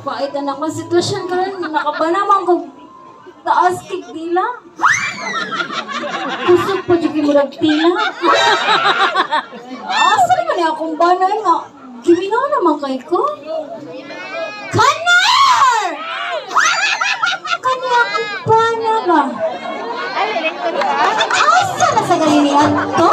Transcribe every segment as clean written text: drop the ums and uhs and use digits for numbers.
Pait na akong sitwasyon karon, nakabana man ko taas kig dila. Kusog pa jud kay murag tila. Asa naman ni akong bana nga? Giminaw naman kay ko. Kanar! Kani akong bana ba? Asa na sa galinian to?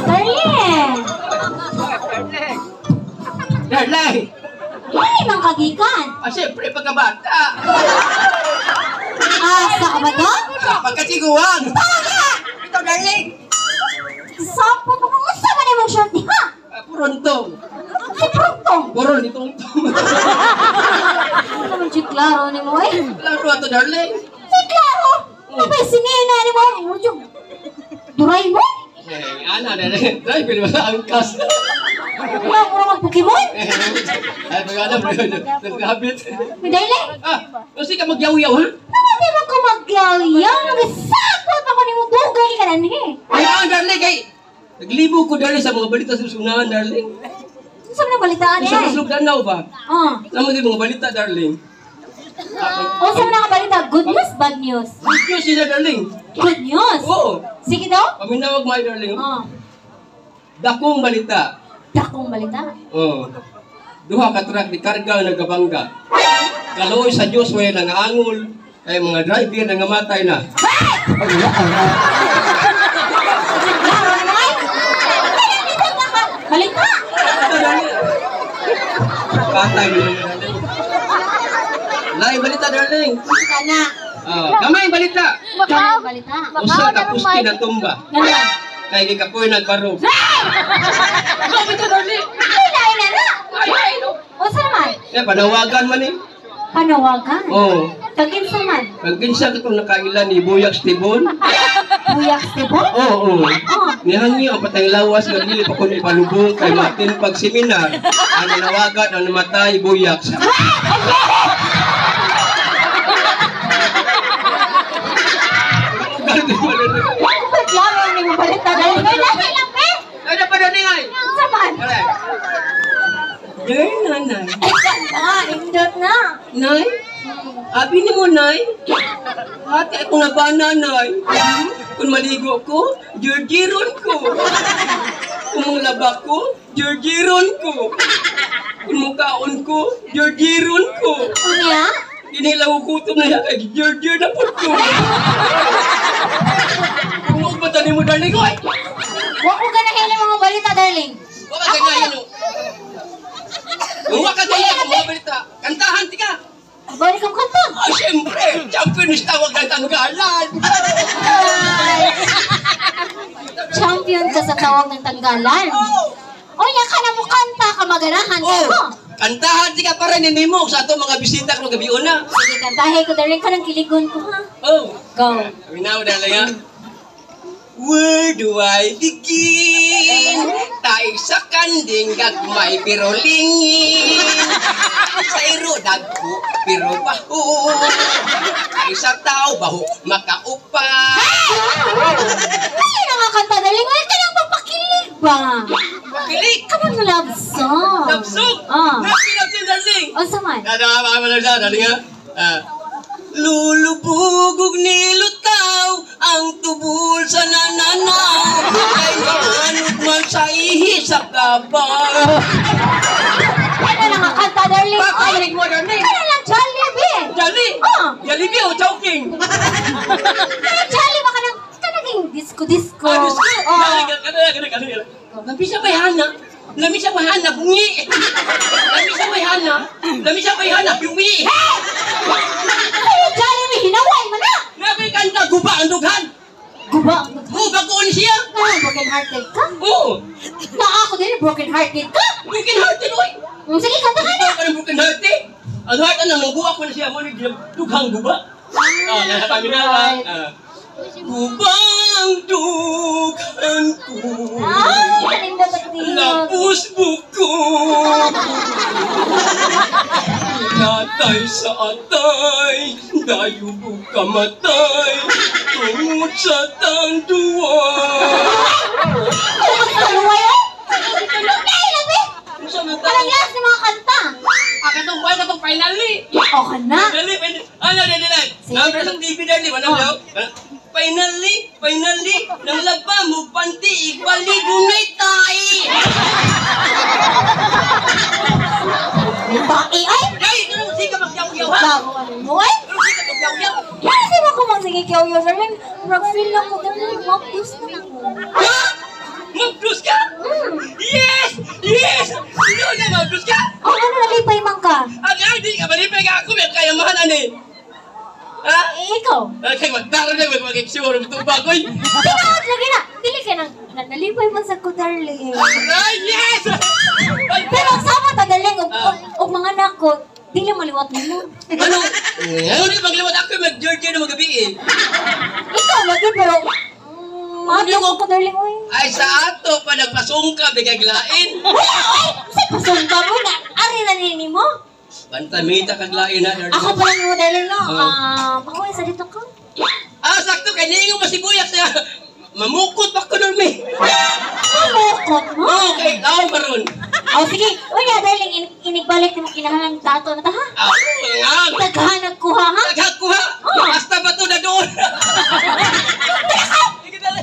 Darling! Darling! Ay, mang kagikan! Ah, siyempre, pagkabata! Asa ka ba to? Ah, pagkasiguan! Ito, darling! Sapo pa kung unsa man imong short ha? Ah, purontong! Si Prontong! Puron, itong tong. Ano naman si Klaro ni mo eh? Laro ato, darling! Si Klaro! Abay, sinina ni mo! Murjo! Duray mo? Eh, ana, darling. Drive, di ba? Angkas. Wala mo naman Pokemon? Ay, pag-ano, nagkabit. May darling! Ah, kasi ka magyaw-yaw, ha? Naman mo ko magyaw-yaw? Nagsakot ako ni mo dugay ka na ni. Ay, ah, darling, kay... Naglibo ko, darling, sa mga balita sa sunahan, darling. Saan mo nabalitaan Sa eh? Maslog Danau ba? Ah. Naman din mga balita, darling. O saan mo nakabalita? Good news, bad news? Good news sila, darling. Good news? Oo. Sige daw? Paminawag, my darling. Ah. Dakong balita. Dakong balita. Oo. Duha ka truck ni karga nagabangga. Kaluoy sa Dios way nangaangol kay mga driver nangamatay na. Klaro ni mo ay! Balita! Ito, darling. Patay ni mga darling. Lain balita, darling. Balita na. Ah, gamay balita. Gamay balita. Usa ka pusti na tumba. Ganun. Kay gikapoy nagbarog. Grabe to, darling. Ay, lain na na! Ay, ay, no. O saan naman? Eh, panawagan man eh. Panawagan. Oo. Kaginsa man. Pag kinsa ka kung nakailan ni Buyak Stibon? Buyak Stebon? Oo. Oh. Nihangi ang patay lawas nga dili pa kun ipalubong kay matin pag seminar. Ang nanawagan ang namatay Buyak. Ba't klaro ang imong balita? Dahil kay lahi lang, pe! Ay, na pa darling ay. Unsa man? Day, nanay. Ay, ganda! Indot na! Nay? Abi ni mo, Nay? Ate, ako na ba, nanay? Kung maligo ko, jirjiron ko. Kung manglaba ko, jirjiron ko. Kung mukaon ko, jirjiron ko. Unya? Hindi lang ko gutom na yan, kay jirjir na po ko. Kung magbata ni mo, darling, oy! Wa ko ganahin ang mga balita, darling. Wa ka ganahin, oh. Wa ka ganahin ang mga balita. Kantahan, tika! Balik ang kanta. Ah, siyempre! Champion is tawag ng tanggalan! Ay. Champion ka sa tawag ng tanggalan. Unya ka na mo kanta ka maganahan ka Oh, ko. kantahan di ka para ni Nemo sa ato mga bisita karong gabi una. Sige, kantahe ko, darling, ka ng kiligon ko, ha? Oh. Go. Minaw darling ha. Where do I begin? Tayo sa kanding gagmay pero lingin. Sa iro dagko pero baho. Ay sa tao baho makaupa. Ay, na nga kanta, darling. Ay, ka nang papakilig ba? Kilig! Ka nang love song. Love song! Ah. Happy love song, darling! Unsa man? Ano nga, mga mga darling ha? Ah. Lulubog nilutaw ang tubol sa nananaw kay maanod man sa ihi sa kaba. Ano na nga kanta, darling? Ay, Pakilig mo, darling! ano lang, Jollibee? Jolly! Ah. Jollibee o Chowking? Ano, Jolly, baka nang, ka naging disco-disco. Ah, Diyos ko! Oh. Kano, kano, kano. Lami siya may hana. Lami siya may hana, bungi. Lami siya may hana. Lami siya may hana, biwi. Ay, Jollibee, hinaway mo na! Nabi kanta, guba ang dughan. Guba. Guba ko ni siya. Ah, broken hearted ka? Oo. Na ako din, broken hearted ka? Broken hearted, oy. Sige, kanta ka na. Guba ka ng broken hearted. Ang heart ang nangguha ko na siya mo ni dughang guba. Ah, nakapaminawa. Ah. Guba ang dughan ko. Ay, kanindot at tingog. Lapos buko. Natay sa atay, dayo kamatay, tungod sa tanduay. Finally, nang laba mo panty, igbali dunay tae. Tae ay! Ay, ano sige magyaw-yaw ha? Bago ano mo ay? Ano sige magyaw-yaw? Kaya di ba ko magsige kyaw-yaw, darling? Murag feel lang ko, darling. Mapdos na ko. Ha? Mag-plus ka? Yes! Yes! Sino na mag-plus ka? Oh, ano nalipay man ka? Ang adi ka, malipay ka ako, may kayamahan ani. Ha? Eh, ikaw. Kay magdaro na, mag-exure, tubag, oy. Tinuod lagi na. Dili ka nang nalipay man sa ko, darling. Ay, yes! Ay, Pero ang sama ta, darling, og, Ah. og mga anak ko, dili maliwat nimo. Ano? Ano di magliwat ako, mag-Georgia na magabi eh. Ikaw lagi, pero maadlok ko, darling, oy. Ay, sa ato pa nagpasungka, bigaglain. Wala, oy! Sa pasungka mo na, ari na nini mo. Pantamita kaglain na, darling. Ako pa lang mo, darling, no? Oo. Ah, pakuha sa dito ka. Ah, sakto, kay niingon mo sibuyas siya. Mamukot pa ko nun, may. Mamukot mo? Oo, kay tao maron. Oh, sige. Unya, darling, inigbalik na mo kinahanglan tato na ta, ha? Ah, oo, nga. Daghanag kuha, ha? Naghakuha. Oo. Hasta ba to na doon? Sige, dali.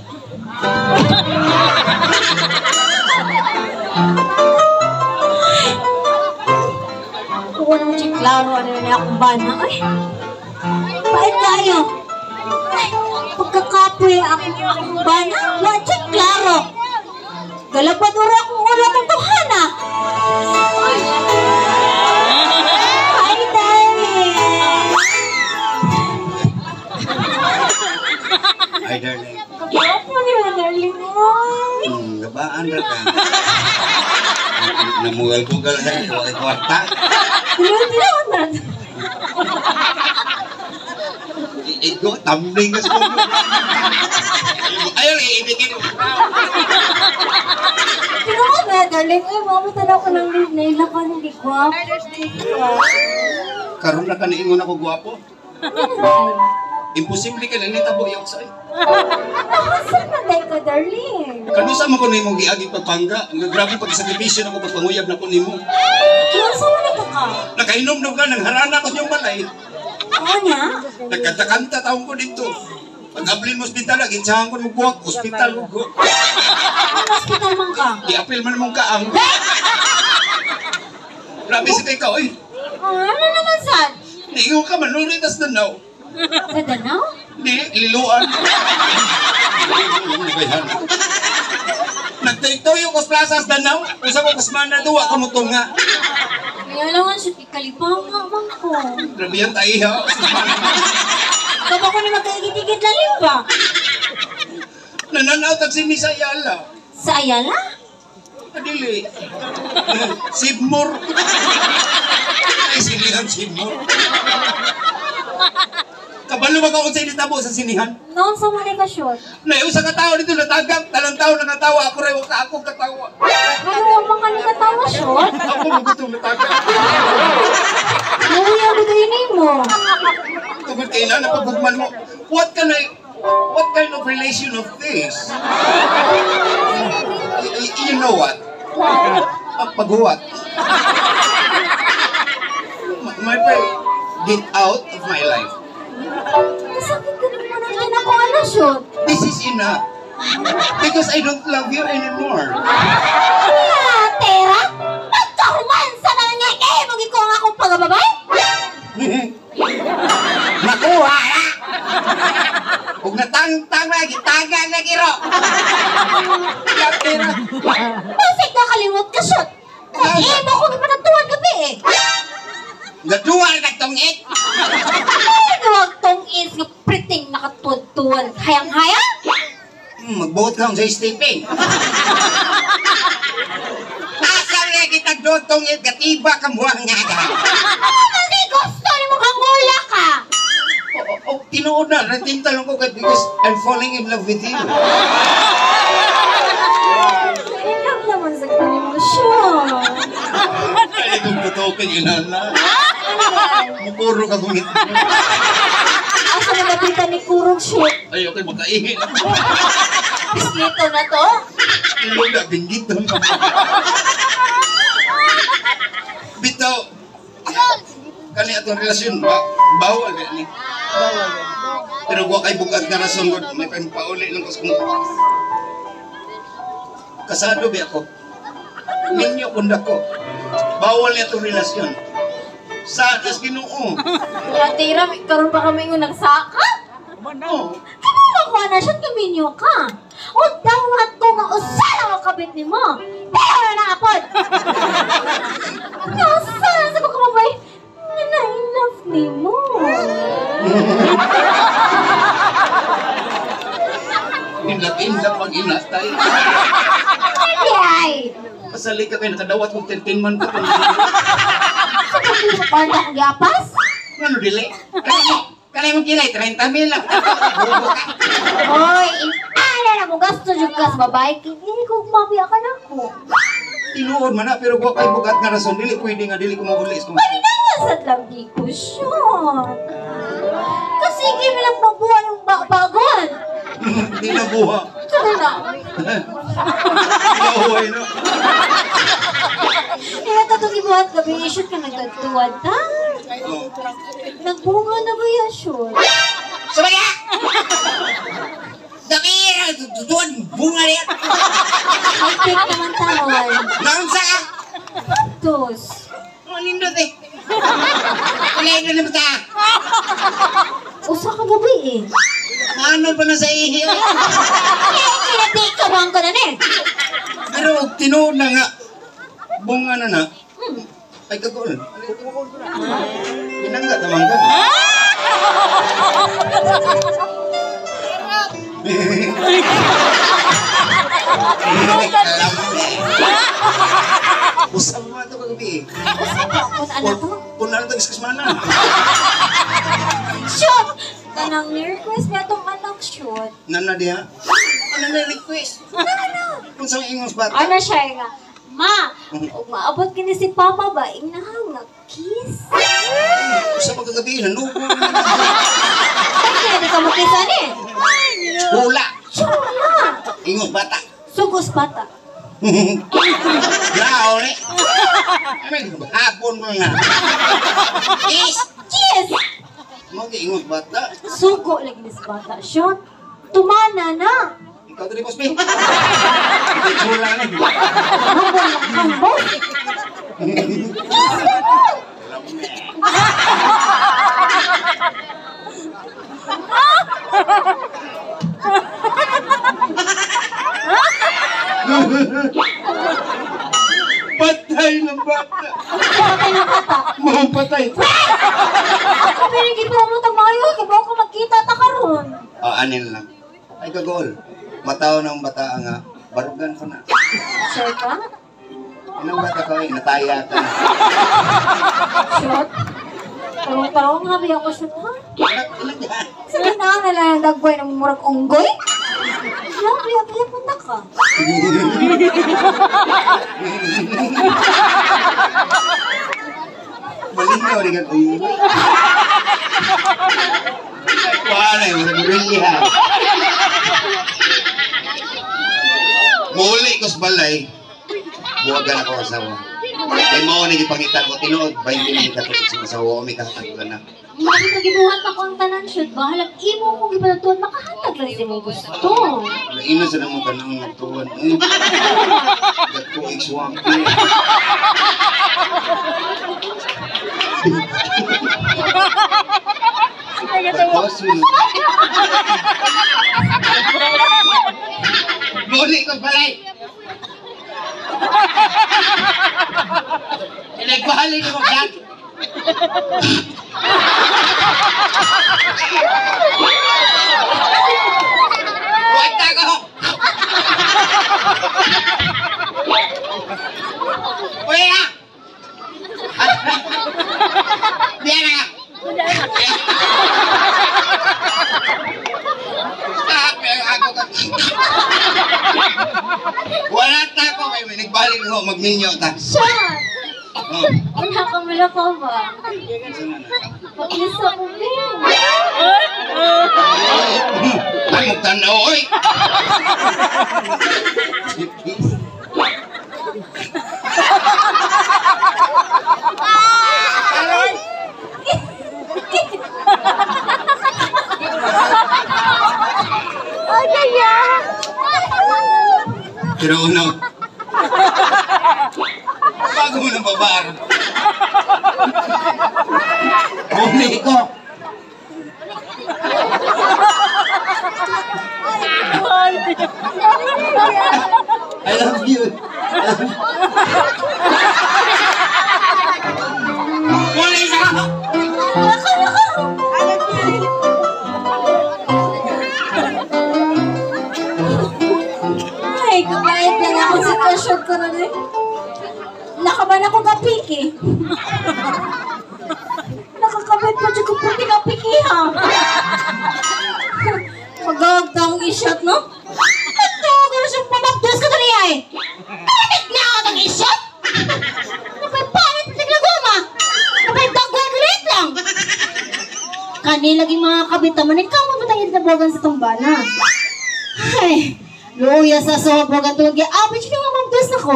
Kuha naman siya, klaro, ano na akong bana. Ay, pait kayo. Ay, pagkakapoy akong bana. Wa siya, klaro. Galapadura akong ulo itong tuhana. Ay, hi, darling. Ay, darling. Kagwapo niyo, darling. Ay. Gabaan ra ka. Namugal-bugal sa ito, ay kwarta. Dilo-dilo na. Igo, tumbling ka sa mundo. Ayaw, iibigin mo. Tinuod na, darling. Ay, mama, tanaw ko ng naila ka ng gwapo. Karon na ka niingon ako gwapo. Imposible ka na nitabo iyok sa Nakasan na day ka, darling. Kanusa man ko nimo giagi pagpangga. Ang grabe pagsakripisyo nako pagpanguyab nako nimo. Kinsa man ka ka? Nakainom na ka nang harana ko niyong balay. Oo niya? Nagkanta-kanta taon ko dito. Pag ablin mo ospital, gitsahan ko mo buwak, ospital ko. Ang hospital man ka? Iapil man mong kaang. Grabe sa kay ka, oy. Oh, ano naman sad? Niingon ka, manuri tas danaw. Sa Danao? Di, liluan. Nagtaytoyo ko sa plaza sa Danao. Usa ko kasmana duwa ka mo tunga. Kaya lang ang shoot, ikalipang nga man ko. Grabe yan tayo ha. Kaba ko na magkaigit-igit lalim ba? Nananaw tag si Misa Ayala. Sa Ayala? Adili. Sibmor. Ay, sinihan Sibmor. Kabalo ba ka kung sa initabo sa sinihan? Noon sa mga ka shoot. Naiusa ka tao dito natagak, talang tao nakatawa, ako rin ka ako katawa. Ano ang mga nakatawa shoot? Ako mo gusto natagak. Luya ko din mo. Tungkol kay na napagugman mo. What kind of relation of this? You know what? Ang paghuwat. My friend, get out of my life. Masakit ka naman ang anak ko, ano shoot? This is enough. Because I don't love you anymore. Ah, tera? Pagkahuman sa mga nga eh, magiko ang akong pagababay? Nakuha na! Huwag na tang-tang na, gitaga na giro! Pera. Bakit nakalimot ka, shoot? Eh, mo ko ipatatuan gabi eh. Naduwa na tong it! Ay, huwag tong is nga priting nakatuwan-tuwan. Hayang-hayang? Magbuot lang sa stepping. Asa na kita doon tong it, katiba ka muang nga ka. Ano kasi gusto ni mo kang mula ka? Oh, tinuod na, natintalong ko kay because I'm falling in love with you. In love naman sa kanin mo, shoot. Ay, kung totoo kay inana. Mukuro ka kung ito. Asa na napitan ni Kurong, shoot? Ay, okay, makaihin. Pislito na to? Lula, binggit doon. Bitaw, kani atong relasyon, ba, bawal ba ni? Pero wa kay bugad nga rason gud, may pauli lang kus kung kasado bi ako. Minyo kunda ko. Bawal niya itong relasyon. Sa nas Ginoo. Tira, karon pa kami yung nagsaka? Oh. Kaya makuha na siya, tuminyo ka. O dawat ko nga usa lang ang kabit ni mo. Pero na naapod. Nasa sa ko kamabay, nga na-in-love ni mo. Inlap-inlap pag inatay. Ay! Pasali ka kayo, nakadawat kong 13 man ko. Sa pagpapanda kong yapas? Ano dili? Kanay mo kilay, 30 mil lang. Bubo ka. Hoy, inala na mo gasto jud ka sa babae. Hindi ko mabiya ka na ko. Tinuod man na, pero wa kay bugat nga rason. Dili pwede nga, dili ko mauli. Paninawasat lang di ko siya. Kasi hindi mo lang mabuha yung bagon. Di na buha. Tara na. Nahuhay na. Kaya tatong ibuhat gabi, isyon ka nagkatuwad, ha? Oh. Nagbunga na ba yan, sure? Sumaya! Dami! Tutuan! Bunga niya! Ang cake naman taon. Naunsa ka! Tos. Ang nindot eh! Kulay na naman ta! Usa ka gabi eh. Ano pa na sa ihi? Eh, kinati ka bang ka na ni? Pero tinuod na nga, bunga na na, ay kagol. Pinangga tamang ka. Usap mo ito kagabi eh. Usa ka kung ano to? Puna na ito, iskasmana. Shoot! Kanang ni-request niya itong anak, shoot. Nana diha. Ano na request? Ano? Kung sa ingos bata. Ano siya nga? Ma, ug maabot kini si Papa ba? Ingnahan nga kiss. Usap mo kagabi, nanubo. Kaya di ka mo kiss ani? Hula. Chula. Ingos bata. Sugos bata. Lao ni. Hapon mo na. Is! Kiss! Mo ingos bata. Sugo lagi ni sa bata. Shoot. Tumana na. Ikaw dali, boss, B. Ikaw chula na. Hambol hambol. Kiss mo! Patay ng bata. Patay ng bata. Mga patay. Ako pinag-ipromote ang mga yun. Kaya ko magkita ta karon. Oh, anin lang. Ay, kagol. Mataw ng bata nga. Barugan ko na. Sure ka? Anong bata ko eh, nataya ka na. Shoot? Tarong-tarong nga ba ako shoot ha? Ilan yan? Sige na nga lang ang dagboy ng murag unggoy. Grabe, kaya punta ka. Malingaw rin ang unggoy. Paano yung mga gorilla? Muli ko sa balay. Buwagan ako asawa. Kay mao ni gipangitan ko tinuod 20 minutes ako sa asawa ko may kahatag na. Bakit nagibuhat na ko ang tanan shoot? Bahalag imo kong gipalatuan, makahatag lang si mo gusto. Laino sa namo tanang nagtuwan. Nagtuig swamp. Muli ko balay! Pinagbahali ni mo yan! Buhat ko! Uli na! Diyan na nga! Wala ta ko kay may nagbalik ko magminyo ta. Shot! Oh. Una ka mula ka ba? Pag-isa ko, Ben. Ay, magtanaw, oy! Aroy! Pero uno, bago mo ng babar. Muli ko. I love you. Muli ka! Nako, nako! Ay, kapait lang ako sa sitwasyon ko rin eh. Nakaman ako kapiki. Nakakabit pa dyan ko puti kapiki ha. Magawag taong isyot, no? Ito, gano'n siyang pamagdos ka tuloy ay. Panik na ako ng isyot! Napay pangit sa tiglaguma! Napay dagwag ulit lang! Kanila laging mga kabita man, ikaw mo batang itabogan sa tumbana. Ay, luya sa sobogan tuwag ya. Ah, ba't yung mamagdos ako?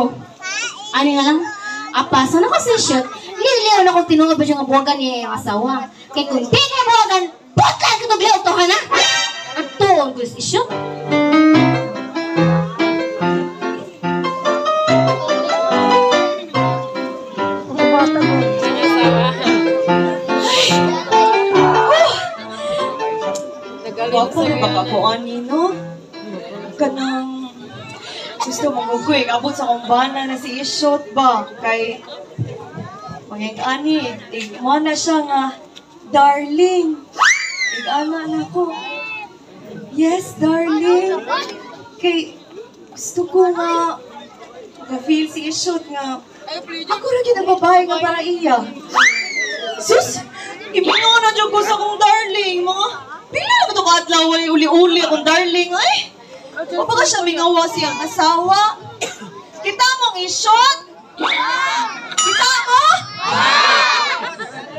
Ano nga lang? Apaso na ko sa isyot. Liliw na kong tinungod ba siyang abuwagan niya yung asawa. Kaya kung di ka abuwagan, putlan ka tugliw to ka na! At tuon ko sa isyot. Wapo rin baka ko ani, no? Kanang gusto mo ko abot sa akong bana na si Ishot ba? Kay mga ani, igmo na siya nga, darling. Igana na ko. Yes, darling. Kay gusto ko nga ka-feel si Ishot nga ako ra gyud ang babae nga para iya. Sus! Imingaw na dyan ko sa akong darling. Mga, pila na ba ito kaadlaw ay uli-uli akong darling, ay? O baka siya mingawa siyang asawa? Kita mong ishot? Kita mo?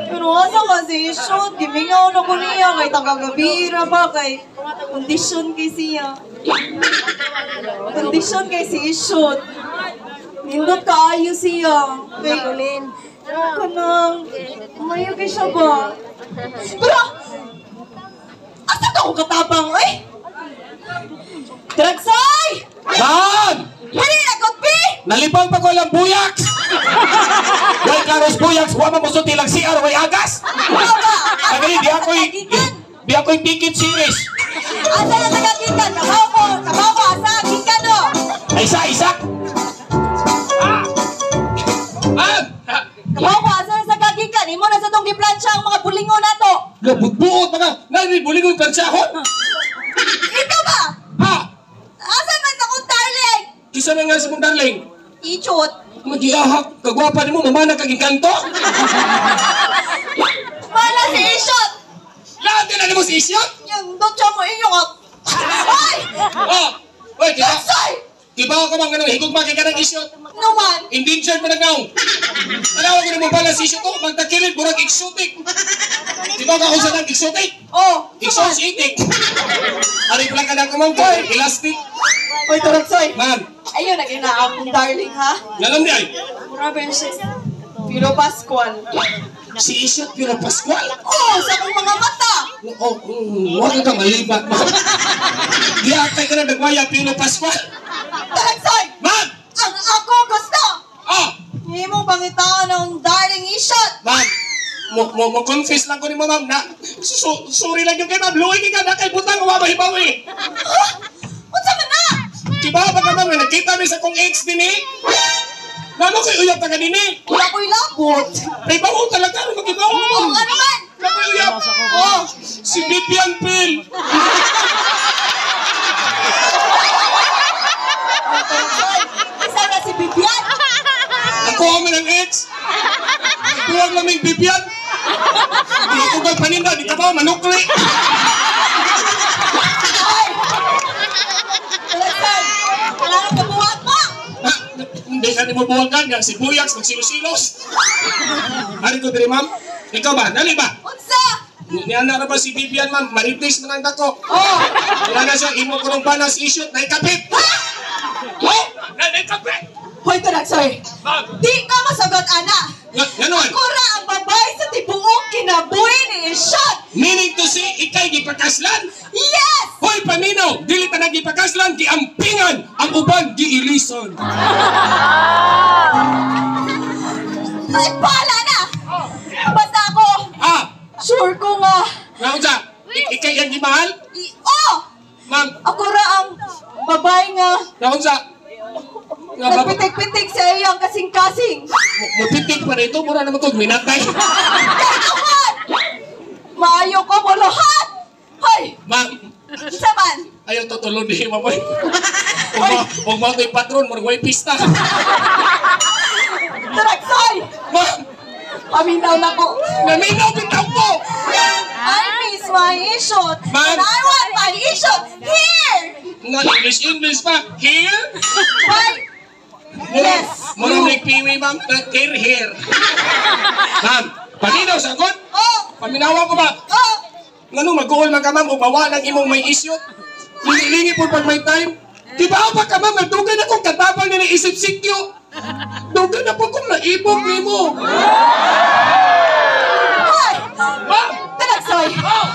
Pero asa ka si ishot? Gimingaw na ko niya kay tagagabira ba? Kay kondisyon kay siya. Kondisyon kay si ishot. Nindot kaayo siya. Kay, kanang, mayo kay siya ba? Pero, asa ka akong katabang, eh? Dragsoy! Saan? Pwede na kutbi! Nalipang pa ko lang buyaks! Way karos buyaks, wa man musulti lang CR, way agas! Ay, di ako'y ticket series. Asa na sa kagikan? Kabaw ko, asa, gikan no? Ay, isa, isa! Ah! Ah! Kabaw ko, asa na sa kagikan? Imo na sa tong giplansya ang mga bulingon na to. Labutbuot mga, nalibulingong plansyahon! Ikaw ba? Ha? Asa man sa akong darling? Kisa na nga sa mong darling. Ichot. Magiahak, kagwapa ni mo, mamana kag engkanto. Mana si Ishot! Lahat na mo si Ishot? Yung dotyo mo inyong at... Ay! Oh! Wait, diba? Soy! Diba ako mang ganun, higugma kay kanang Ishot? Naman! Endangered pa nagnaong. Tanawa ko na mo pala si Ishot ko, magtakilid, murag exotic. Diba ka kung saan exotic? Oh! Exotic. Ari pala ka na kumangkoy, elastic. Hoy, Taraksoy! Ma'am, Ayun, naging na akong darling, ha? ngalam niya ay, Mura ba yun siya? Pilo Pascual. si Ishot Pilo Pascual. Oh, sa akong mga mata! Oh, huwag ka malibat, ma'am. Giatay ka na nagwaya, Pilo Pascual. Taraksoy! Ma'am! Ang ako gusto! Ah! Hindi mo pangitaan ng darling Ishot! Ma'am, mo confess lang ko ni mo, ma'am, na sorry lang yung kay ma'am. Luwi ka na kay butang, wa mahibaw eh. Huh? Unsa man na? Diba ba ka, ma'am, nakita mi sa kong ex din eh. Namo ko'y uyab ta kanini. Wala ko'y labot. Ay, bawo talaga, ano magibaw? Oh, ano man? Wala ko'y uyab. Oh, si Vivian Phil. Isa na si Vivian. Ako man ang ex. Tuwag laming Vivian. Hindi ko ba'y paninda, di ka ba manukli? Ay! Taraksoy! Kailangan kabuhat mo! Ha? Hindi ka ni mo buwagan, nga si Buyaks, magsilos-silos. Ari ko diri, ma'am. Ikaw ba? Dali ba? Unsa? Niya na ba si Vivian, ma'am? Marites man ang dako. Oh! Wala na siya, imo ko nung banas issued, naikapit! Ha? Oh! Naikapit! Hoy, Taraksoy! Ma'am! Di ka masagot, ana! Ganon! Kura ang babae sa tibuok kinabuhi ni Ishot! Meaning to say, ikay gipakaslan? Yes! Hoy, paminaw! Dili ta nagipakaslan! Parehas lang giampingan, ang uban giilisan. Ay, bahala na! Basta ako, Ah, sure ko nga. nga unsa? Ikay ang gimahal? Oh! Ma'am, Ako ra ang babae nga nga unsa? Nga ba? nagpitik-pitik sa iyang kasing-kasing. Mupitik pa rito, mura naman kog minatay. Kailangan! Maayo ko mo lahat! Hoy! Ma'am, Isa man! ayaw tutulon ni mamoy. Ug mao to'y patron, murag way pista. Taraksoy! Ma'am, Paminaw na ko. naminaw bitaw ko. I miss my ishot. Ma'am. And I want my ishot here! Nga English English pa. Here? Why? Yes. Mura may piwi, ma'am. Here, here. Ma'am, paminaw sagot. Oh! Paminawa ko ba? Oh! Ngano mag-uol man ka ma'am ug mawa lang imong may isyot. Lingi-lingi po pag may time. Di ba ba ka ma'am, dugay na kong katabang nila isip sikyo. Dugay na po kong naibog nimo. Hoy! Ma'am! Taraksoy! Oh!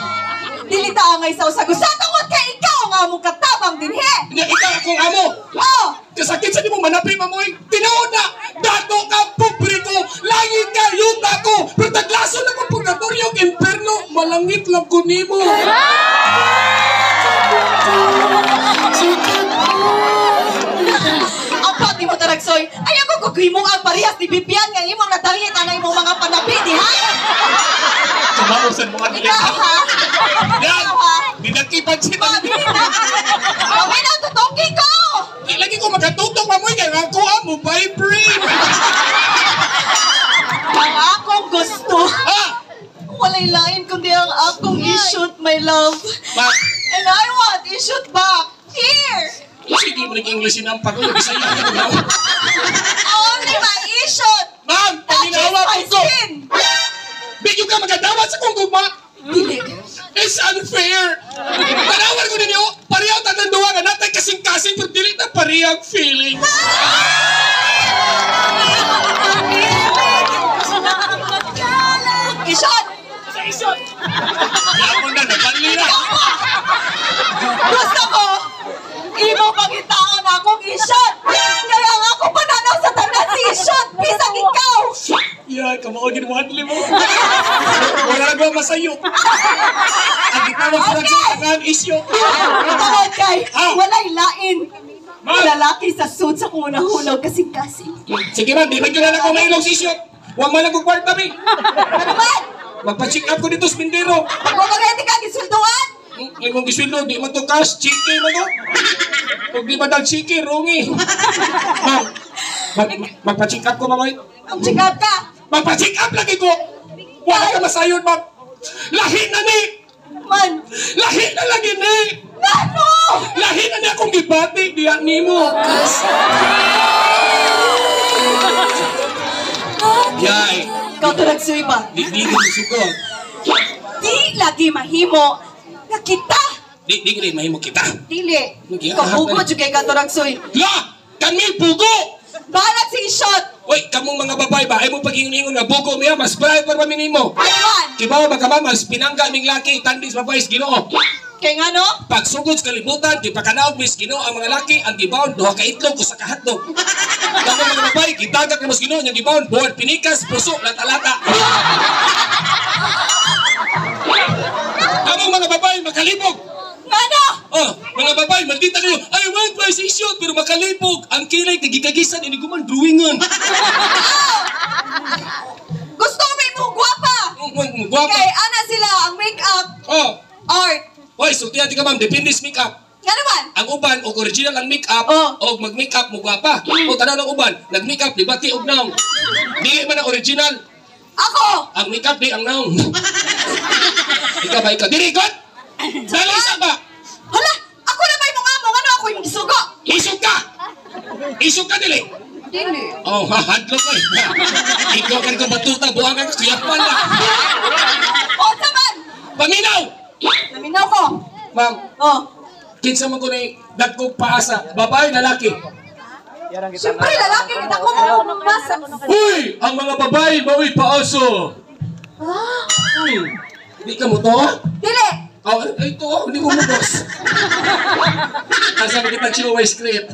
Dili ta angay sa usag-usa tungod kay ikaw nga among katabang dinhi! Nya ikaw akong amo. Oh! Kasakit sa nimo manapi mamoy. Tinuod na dato ka publiko, langit ka yuta ko. Pero taglason na ko purgatorio ug imperno, malangit lang ko nimo. Ang pati mo Taraksoy, ay ako kughimong ang parehas ni Bibian nga imong natangit ang imong mga panabi di ha? Kamausan mo nga Ikaw ha? Yan! Ikaw ha? Dinakipan siya. Paminaw tutuki ko! Di lagi ko makatutok mamoy kay ang kuha mo vibrate. Ang akong gusto, Ah! walay lain kundi ang akong i-shoot, my love. Ma, And I want i-shoot back. Here! sige mo nag-English yun ang pag-uwi. Bisaya ka na. Only my i-shoot! Ma'am, Touches paminawa my ko. skin! Bigyo ka magdawat sa kong gugma. Dili. It's unfair. Tanawan ko ninyo, pareho tanan duwa nga natay kasing-kasing pero dili na parehang feeling. I-shoot! Sa isot. Yamon na, nabanli na. Gusto ko, imo pangitaon akong i-shoot! Kaya ang akong pananaw sa tanan si i-shoot, bisag ikaw! Yeah, kamao ginawadli mo. Wala na ba masayo? Ang gitawag sa okay. Ang isyo. Tungod kay, Ah. walay lain. Ma'am. Lalaki sa suit sa kunahulog kasing-kasing. Sige ma'am, di ba yun na ako mailog sa isyo? Huwag man lang kong kwarta, mi. Ano man? Magpa-check up ko dito sa Mindero. Pagkukuryente ka, gisulduan! Imong gisweldo, di man to cash, chiki man to. Kung di ba dal chiki, rungi. Ma'am, magpa-check up ko, ma'am. Oy. Ang check up ka! Magpa-check up lagi ko. Wala ka masayon, ma'am. Lahi na ni! Man! Lahi na lagi ni! Nano! Lahi na ni akong gibati, diya nimo. Yay! Ikaw to nagsuy ba? Di di di suko. Di lagi mahimo nga kita! Di di gid mahimo kita. Dili. Lagi, Ikaw ah, bugo jud kay ka to nagsuy. La! Kami bugo! Balag si Ishot! Uy, kamong mga babae ba, ay mo pag-ingon nga bugo miya, mas bright pa mi nimo. Ano man? Kibaw ba ka ba, mas pinangga ming laki, tandis babae sa Ginoo. Kay nga no? Pagsugod sa kalibutan, gipakanaog mis Ginoo ang mga laki, ang gibawon duha ka itlog usa ka hotdog. Kamong mga babae, gidagak na mas Ginoo nya gibawon buwan pinikas, puso, lata-lata. Kamong mga babae, makalibog. Nga no? Oh, mga babae, maldita kayo. I want my sisyon, pero makalibog. Ang kilay, kagikagisan, iniguman, drawingan. Gusto mo imong gwapa! Guwapa. Kay ana sila ang make-up Oh, art. Hoy, sultihan di ka ma'am, depende sa make-up. Nga naman? Ang uban og original ang make-up Oh. og mag-make-up mo gwapa. O tanaw ng uban, nag-make-up di bati og naong. Dili man ang original, Ako! ang make-up di ang naong. Ikaw ba ikaw? Dili god. Dali sa ba? Hala! Ako na ba imong amo? Ngano ako imong gisugo? Isog ka. Isog ka dili. Dili. Oh, hadlok oy. Ikaw kan ko batuta buang ka kuyapan na. O sa man! Paminaw. Naminaw ko. Ma'am, Oh. kinsa man ko ni dagkong paasa, babae lalaki. Siyempre lalaki kita ko mo masa. Uy, ang mga babae mao'y paaso. Ah, Di ka mo to? dili. Oh, ito, oh, hindi ko mubos. Asa ba kita siya script?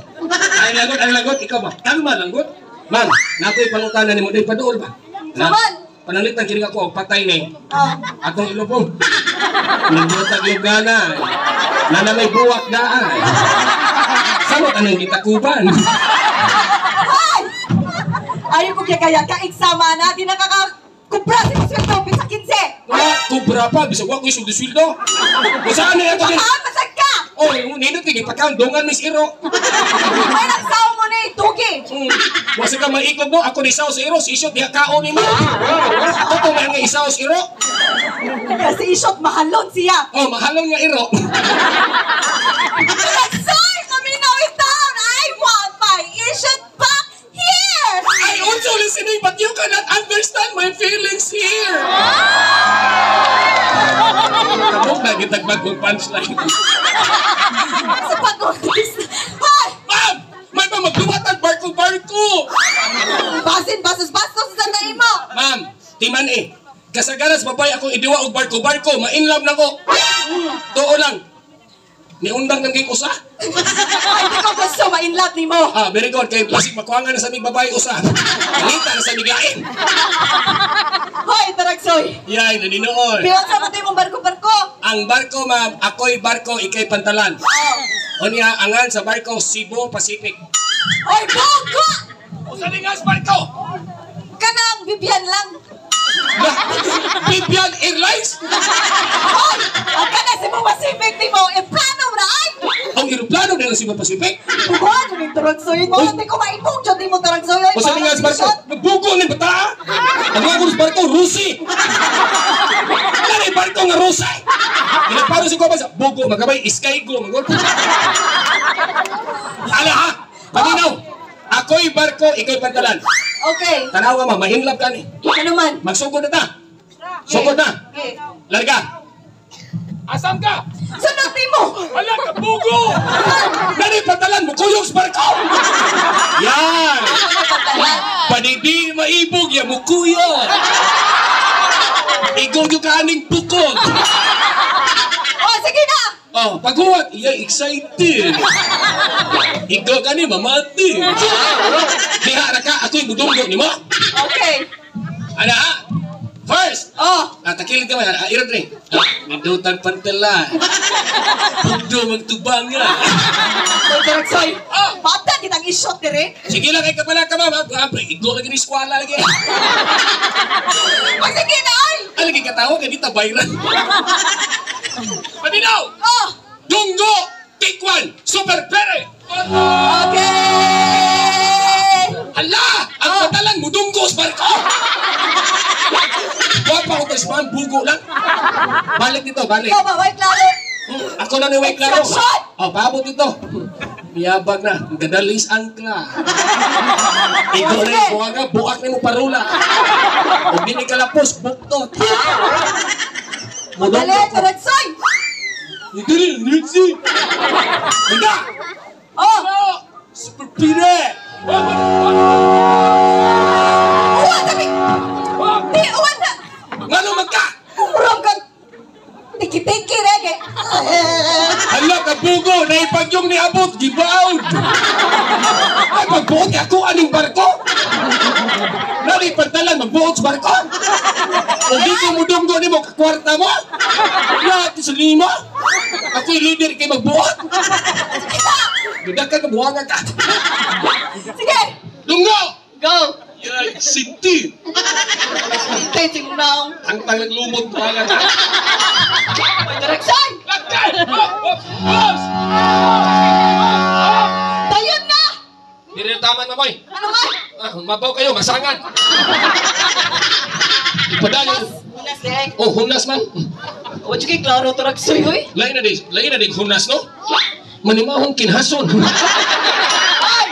Ay lagot, ay lagot, ikaw ba? Kalma langgot. Ma'am, nakoy pangutana nimo day paduol ba? Saman! Pananglitan kini ako og patay ni. Oh. Atong ilubong. Nagbuntag lugana. Nana may buwak daan. Samot anang gitakuban. Ay! Ayaw ko kaya ka-exama na, di nakaka-kubra si sweldo, bisa 15! Wala, kubra pa, bisag wa ko'y sweldo-sweldo. Usaan na ito din? Pakaan, masag ka! Oh, nindot kay gipakaon, dungan mis iro. Ay, nagsaw mo na eh, tugi! Wasa ka maikog no, ako ni isaw sa iro, si Isyot diha kaon nimo. Totoo nga nga isaw sa iro. Kasi isyot, mahalon siya! Oh, mahalon nga iro. Nagsoy! Kami na in town! I want my isyot back here! I also listening but you cannot understand my feelings here. Kabog na gitagbag kong punchline. Sa pag-ulis. Ay! Ma'am! May pa magduwatan barko-barko! Basin, basos, bastos sa tayo mo! Ma'am, timan eh. Kasagaran sa babae akong idiwa og barko-barko, ma-inlove na ko. Tuo lang. Niundang ng gig usa. Ay, di ko gusto ma-inlove ni mo! Ah, very good. Kay plastic makuha na sa mig babae usa. Nangita na sa miglain. Hoy, Taragsoy! Yay, naninoon. Piyon sa mo mong barko-barko! Ang barko, ma'am, ako'y barko, ikay pantalan. Oh. Unya, angan sa barko, Cebu Pacific. Oy, bugo! Usa ni nga sa barko! Kanang Bibian lang! Lah, Bibian Airlines? Hoy! Ang kana Cebu Pacific ni mo, e plano ra ay! Ang eroplano na ng Cebu Pacific? Bugo, yun yung Taragsoy mo! Hindi ko maipong dyan ni mo, Taragsoy! Oy, Usa ni nga sa barko, nagbugo ni bata! Ang mga sa barko, Rusi! Lari barko nga Rusi! Ginagparo si Kuya sa bugo, magabay, Skygo, magulpo. Ala ha! Paminaw! Ako'y barko, ika'y pantalan. Okay, Tanawa ma, mahinlap ka ni. ano man? Magsugod na ta. Sugod na. Okay. Larga. Asam ka? Sunod ni mo! Wala ka, bugo! Nani pantalan mo, kuyog sa barko! Yan! Panidi maibog, ya mukuyog! Igog yung kaaning bukog! Oh, sige na! Oh, paghuwat, iya excited. Ikaw ka ni mamati. Diha ra ka, ako'y mudunggo ni mo. Okay. Ana ha? First, Oh, takilid ka man, irot rin. Nindutang pantala. Bugdo magtubanga. Hoy, Taragsoy! Ah! Bata, kitang i-shot dire! Sige lang, kay kapala ka ma'am. Igo lagi ni eskwala lagi. Oh, sige na, ay! Ay, lagi katawa, kay dito viral. Paminaw! Oh! Dunggo! Take one! Super pere! Okay! Hala! Ang patalan, mudunggo sa barko! Wapa ko tayo ma'am, bugo lang. Balik dito, balik. Ikaw ba, wait, klaro? Ako na ni Wait Klaro. Instruction! Oh, paabot dito. Miyabag na. Gadalis angkla. Ikaw na yung buwaga, buak na mo parula. O di ni kalapos, buktot. Dali, Taragsoy! Hindi rin, hindi. Handa! Oh! Super pire! Uwan sabi! Di, uwan sa... Ngano magka? Murag kang... Tiki-tiki, rege. Hala ka bugo, naipagyong niabot, gibaod! Ay, magbuot ako, aning barko? Nari pantalan, magbuot sa barko? O di ko mudunggo ni mo, kakwarta mo? Lahat sa lima? Ako'y leader kay magbuot? Dudak ka, kabuhagan ka. Sige! Dunggo! Go! Yay, sinti! Hintay, simunaw. Ang tangang lumot, buhagan ka. Hoy, Taragsoy! Lakay! Oh, oh, oh! Tayon na! Hindi na tama na, boy. Ano man? Ah, mabaw kayo, masangan. Ipadayon. Hunas eh. Oh, hunas man. Wa jud kay klaro Taragsoy, hoy. Lain na di, lain na di hunas, no? Manimahong kinhason. Ay!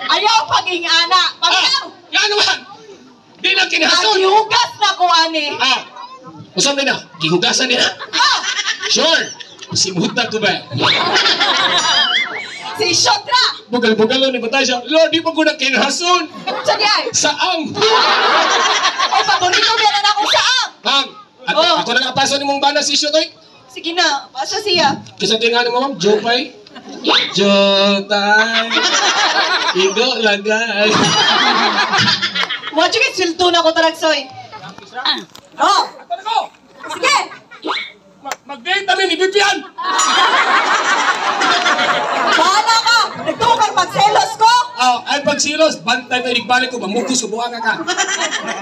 Ayaw pag-ingana! Ah, Pagkaw! nga naman! Di na kinhason! Nagihugas na ko, ani! Ah, usan din na? Gihugasan din na? Ah! Sure! Simutan ko ba? Si Shotra! Bugal-bugalo ni Batay siya. Lord, di pa ko na kinhason! Sige ay! Saang! Ay, paborito meron ako saang! Ma'am, at Oh. ako na nakapaso ni mong bana si Shotoy. Sige na, basta siya. Kasi tingnan mo, ma'am, Jopay. Jotay. Igo lagay. Wa jud kay sweldo na ko Taragsoy. Oh, Ano ko? sige. Mag-date kami ni Vivian! Bahala ka! Nagtukar magselos ko! Oh, ay pagsilos, bantay tayo balik ko, mamugos ko, buha ka ka.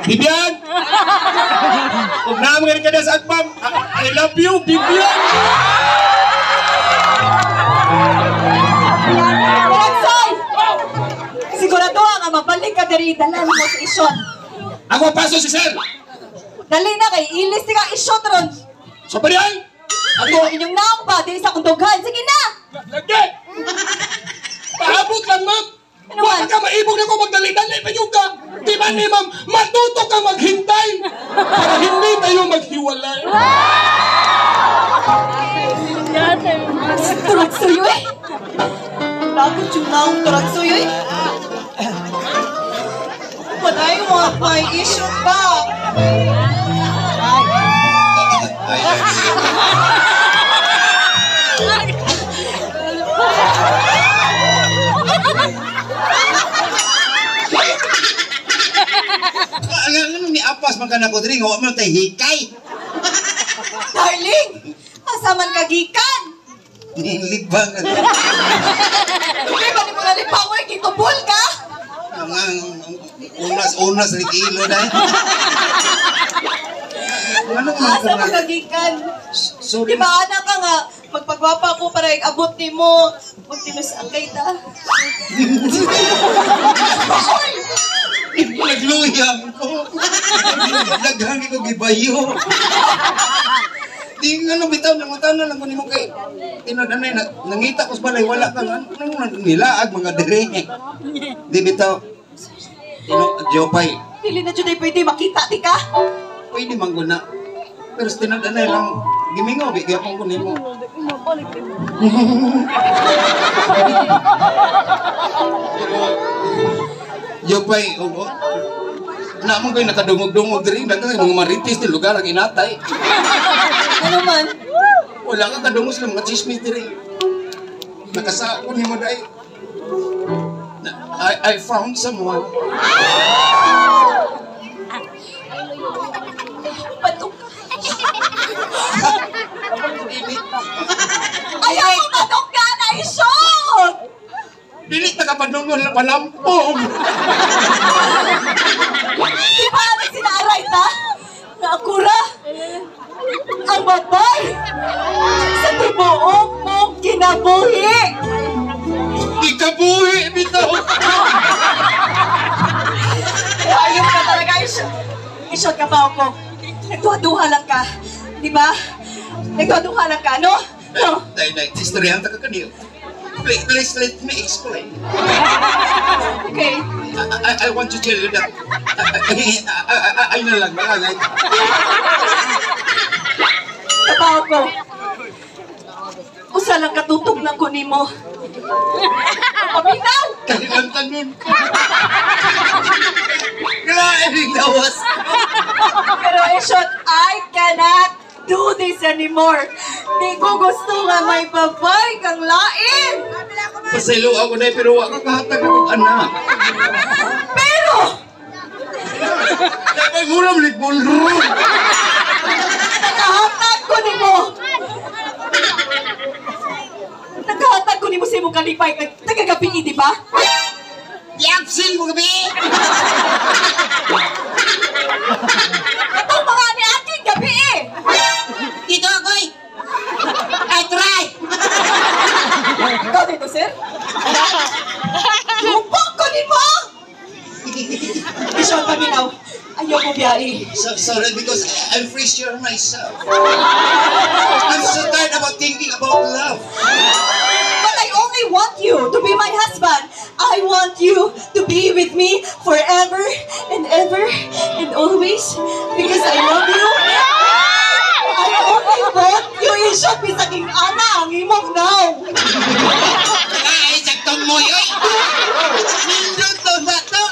Vivian! Kung naman ka na sa agbam, I love you, Vivian! Taragsoy! Sigurado nga mabalik ka diri, dala mo sa isyon. Ako paso si sir! Dali na kay ilis ti ka isyon ron. So pa diyan! Ako, Inyong naong ba diri sa akong dughan. Sige na. lagi! Paabot lang, ma'am! Ano Wala man? ka maibog na ko magdali-dali pa yung ka! Di ba ni ma'am, matuto ka maghintay para hindi tayo maghiwalay. Taragsoy eh. Lagot yung naong Taragsoy eh. But I want my issue back. Ay, ay, ay. Ano ano ni apas man ka na ko diri nga wa man tay hikay. Darling, asa man ka gikan? Libang. Hindi ba ni mo nalipang oy gitubol ka? Ang unas unas ni kilo na. Ano man Asa man ka ka gikan? Sorry. Di ba anak ka nga magpagwapa ko para abot nimo magtinus ang kay ta. Nagluyang ko. Daghan ko gibayo. Di nga nung bitaw nangutana lang ko nimo kay tinud anay na, nangita ko sa balay wala ka ano nang nilaag mga dire. Di bitaw. Tino Jopay, Dili na jud ay pwede makita ti ka. pwede man gud na. Pero sa tinud anay lang gimingaw bi gyapon ko nimo. Pero Jopay, oo. Na mo ko'y nakadungog-dungog diri, daghan mga marites ni lugar ang inatay. Ano man? Wala ka kadungog sa mga chismis diri. Nakasakon nimo dai. I found someone. Batok ka. Ayaw ko batok ka na isot! Dili ta ka padungon la palampong. Di ba ano sinaaray ta? Nga akura ang babay sa tibuok mong kinabuhi. Ikabuhi bitaw. Ayaw ka talaga, isot. Isot ka pa ako. Nagduha-duha lang ka. Di ba? Nagduha-duha lang ka, no? No. Dai dai, istoryahan ta ka kaniyo. Please, please let me explain. Okay. I want to tell you that ay na lang, na lang. Kabaw ko. Usa lang katutog lang ko nimo. Paminaw! Kalimantan nun. Grabe lawas. Pero in short, I cannot do this anymore. Di ko gusto nga may babay kang lain. Pasaylo ako na pero wa ka kahatag akong anak. Pero, Dapat mura malit ballroom. nakahatag ko nimo. Nakahatag ko nimo sa imong kalipay tagagabi, di ba? Di-absent mo gabi. Katong mga ni aking gabi eh. Dito ako eh. I try. Ikaw dito, sir? Lupok ko nimo! Isyon paminaw, ayaw ko biyahe. So, sorry because I'm free sure myself. I'm so tired about thinking about love. But I only want you to be my husband. I want you to be with me forever and ever and always because I love you. I only want you. Isyon, bisaking ana ang imong now. Ay, saktong mo yoy. Nindot to na to.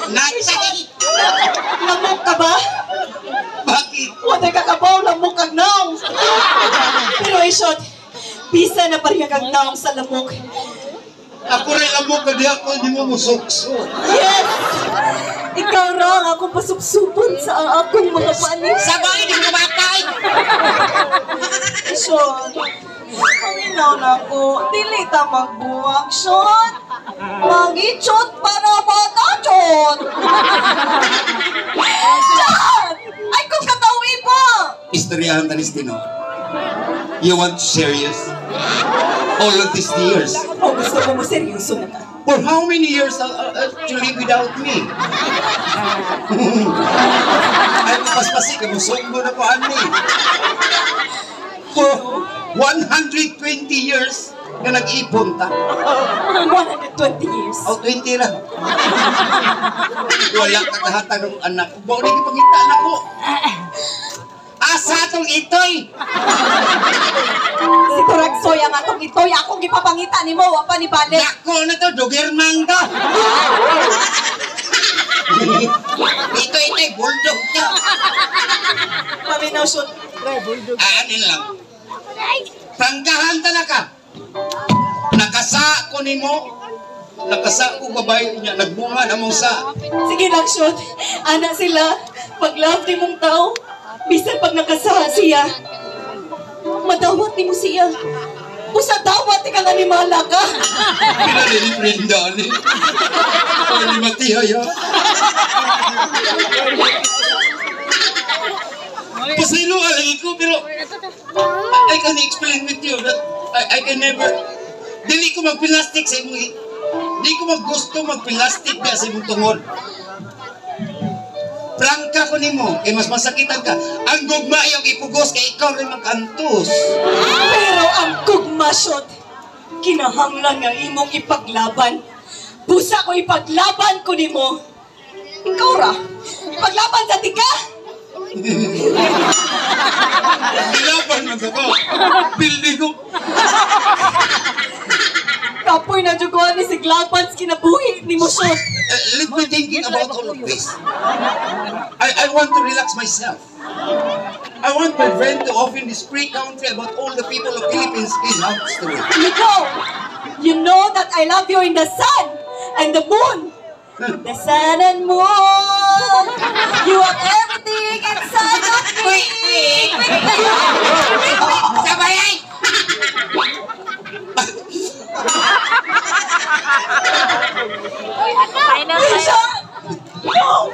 Natay. Lamok ka ba? Bakit? Wala ka kabaw, lamok kag now. naong sa lamok. Ako rin lamok ka di ako hindi mo musukso. Yes! Ikaw ra ang akong pasupsupon sa ang akong mga panig. Sabay, di ko matay! Sean, paminaw na ko. Dili ta magbuwag, Sean. Magichot para bata, Chot. Sean! Ay, kung katawi po! Istoryahan tanis Tino. You want serious? All of these years. Oh, gusto ko mo seryoso na ka. For how many years to live without me? Ay, paspasi ka mo, mo na ko, ani. For 120 years na nag-ipon ta. 120 years. O, 20 lang. Wala ka kahatag ng anak. Bao ni gipangita na ko. Asa atong itoy? Si Turaksoy ang atong itoy. Akong gipapangita ni mo, wa pa ni balik. Dako na to, dogirman to. Ito itoy, bulldog to. Paminaw, Sean. Aanin lang. Prangkahan ta na ka. Nakasa ko nimo. Nakasa ko babae niya. Nagbunga na mong sa. Sige lang, Sean. Ana sila. Pag love ni mong tao, bisan pag nakasaha siya, madawat ni mo siya. Usa dawat ka nga ni Mala ka. Pinali ni Brenda ni. Ay, ni Matiyay ha. Pasaylo ka lagi ko, pero I can explain with you that I can never, dili ko magpilastik sa imong, di ko maggusto magpilastik na sa imong tungod. Prangka ko nimo, kay mas masakitan ka. Ang gugma iyong ipugos, kay ikaw rin magkantos. Pero ang gugma, Sean, kinahanglan nga imong ipaglaban. Busa ko ipaglaban ko nimo. Ikaw ra, ipaglaban sa tika. Ilaban man sa ko. Pildi ko. Kapoy na jud ko ani si Glaban sa kinabuhi nimo, Sean. Let me thinking about all of this. I want to relax myself. I want my friend to open this free country about all the people of Philippines in history. You know that I love you in the sun and the moon. The sun and moon. You are everything inside of me. Sabay ay! Sean! No!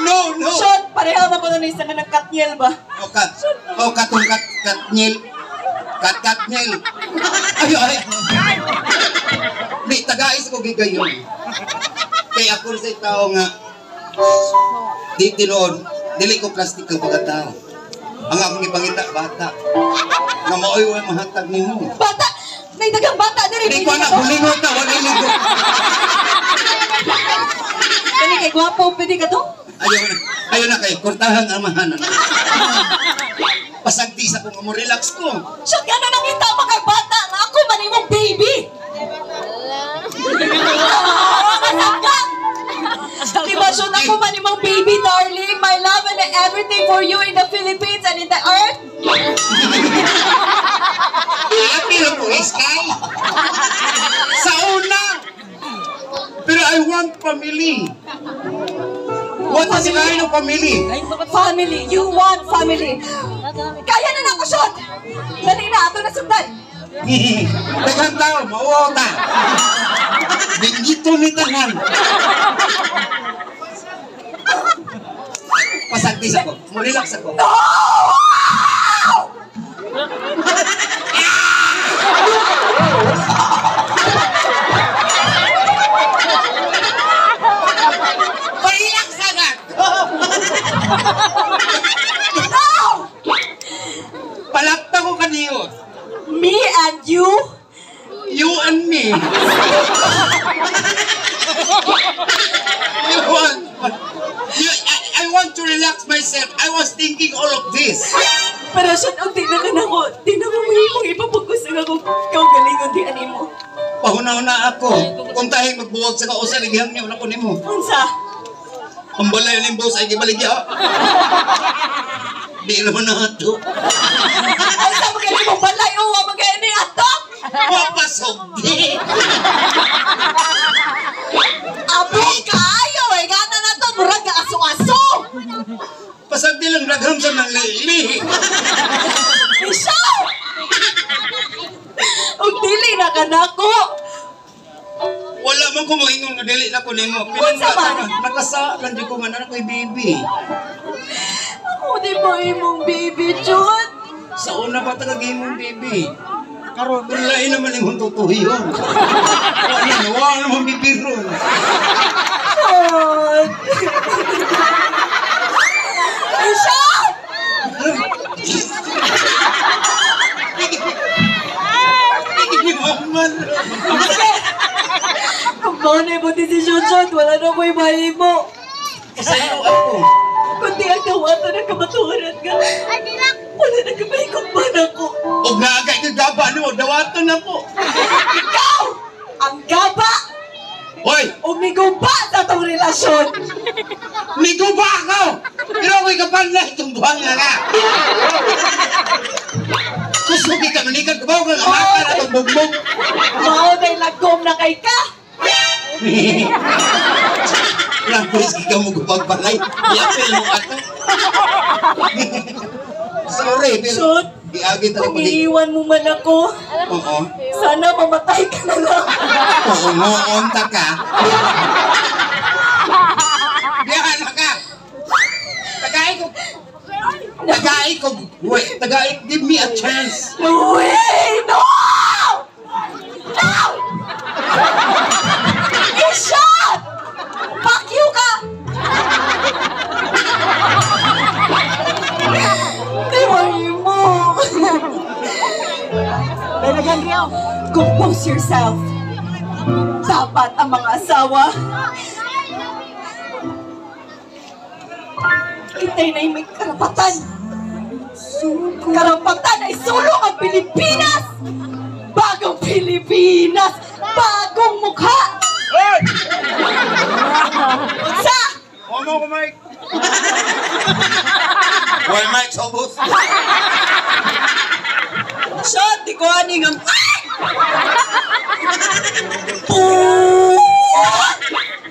No, no! Sean, pareha na ba nun isa nga nagkatnyel ba? O kat, o katong kat, katnyel. Kat, katnyel. Ay, ay! Di, tagais ko gigayon. Kaya ako sa tao nga, di tinuod, dili ko plastik ang pagkatao. Ang akong ipangita, bata. Nga maoy way mahatag nimo. Bata! May dagang bata diri. Di ko na, bulingot na, wala ligo. Kani kay gwapo, pwede ka to? Ayaw na kayo, kurtahan ang amahanan. Pasagdi sa kung mo relax ko. Siya nga na nangita mga bata nga ako man imong baby. Masanggang! Diba, Sean, ako man imong baby, darling. My love and everything for you in the Philippines and in the earth. Happy na po, Sky. Sa una. Pero I want family. What is the kind of family? Family. You want family. Kaya na na ako, Sean. Dali na, ato na sundan. Daghang tao, mauwaw ta. Bingito ni tanan. Pasagdis ako. Mo-relax ako. No! Pa-relax agad! No! Palakta ko kaniyo. Me and you? You and me. You want, you, I want to relax myself. I was thinking all of this. Pero Sean, og di na ka na ko. Di na ko mahimong ipapagos ang akong kaugalingon di animo. Pahuna-huna ako. Kung tahing magbuwag sa kausa, ligihang niyo na ko nimo. Unsa? Ang balay limbo sa igibaligya. Di naman na ato. Unsa mo kaya mong balay o wa mo kaya ni ato? Mapasugdi. Abo kaayo eh, gana na to, murag aso-aso. Pasagdi lang dagham sa nang lili. Isyo! Og dili na kanako. Wala man ko moingon nga dili na ko nimo. Unsa man? Nakasalan jud ko man anak ko'y baby. Ako di ba imong baby, Chut? Sa una pa taga imong baby. Karon lain naman imong tutuhiyon. Wala na, wala naman bibiron. Chut! Isyo! Hindi man. Kung mao na imong desisyon, Chut, wala na ko'y mahimo. Kasayo ako. Kundi ang dawatan ng kamatuoran nga. Wala na kamay kong ko. Og naagay ka gaba nimo, dawaton na po. Ikaw! Ang gaba! Hoy, O miguba sa atong relasyon! miguba ako. Pero ako'y kapan na itong buhang nga nga. Kusugi ka manikan ka ba? Huwag kang amaka na itong bugbog. Mao na'y lagkom na kay ka! Langkoy ka mo gupagbalay. Iapil mo ato. Sorry, pero Shot, giagi ta kung ko pag iiwan mo man ako, Oo. sana mamatay ka na lang. Oo, ngoonta ka. Diyan na ka. Tagay ko. Tagay ko. Wait, tagay. Give me a chance. No way! No! No! You shot! Fuck you ka! Di mo. Compose yourself. Dapat ang mga asawa kita'y na may karapatan. Karapatan ay sulong ang Pilipinas! Bagong Pilipinas! Bagong mukha! Hoy! Unsa! Omo ko, Mike. Why, Mike, sa ubos? Shot, di ko aning ang... Ay!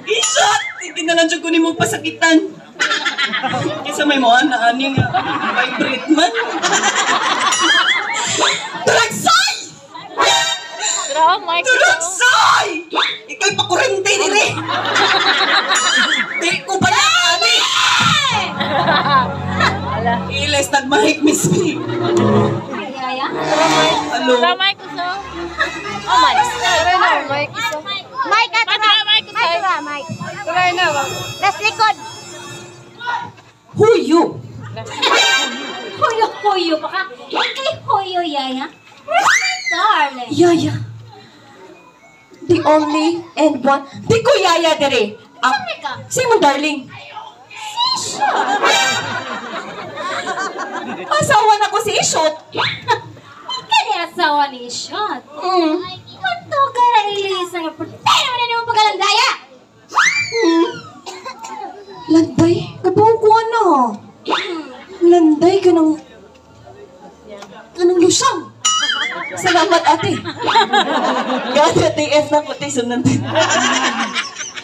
I-shot! Sige na lang dyan ko nimo pasakitan. Kaysa may mga na aning vibrate man. Turagsay! Mike. Turagsay! Ika'y pakurente diri! Di ko ba yan, ani? Iles, nagmahik, Miss B. Yaya? Hello? Tara, Mike, gusto? Oh, Mike. Tara na, Mike. Gusto. Mike, ato Tara, Mike. Gusto. Mike, ra, Mike. Tara na, Mike. Las likod. Huyo! Huyo, huyo pa ka. Ikay huyo, Yaya. Darling. Yaya. The only and one. Di ko yaya dire. Ah, Saan ka? sino darling? Sisha. Asawa na ko si Ishot. Ikay ni asawa ni Ishot. Mm. Kanto ka na ilisa nga putero na nimo pagalandaya. Landay, kabuo ko ano. Landay ka ng... Kanang lusang. Salamat, ate. Gata, TF na ko, sundan din.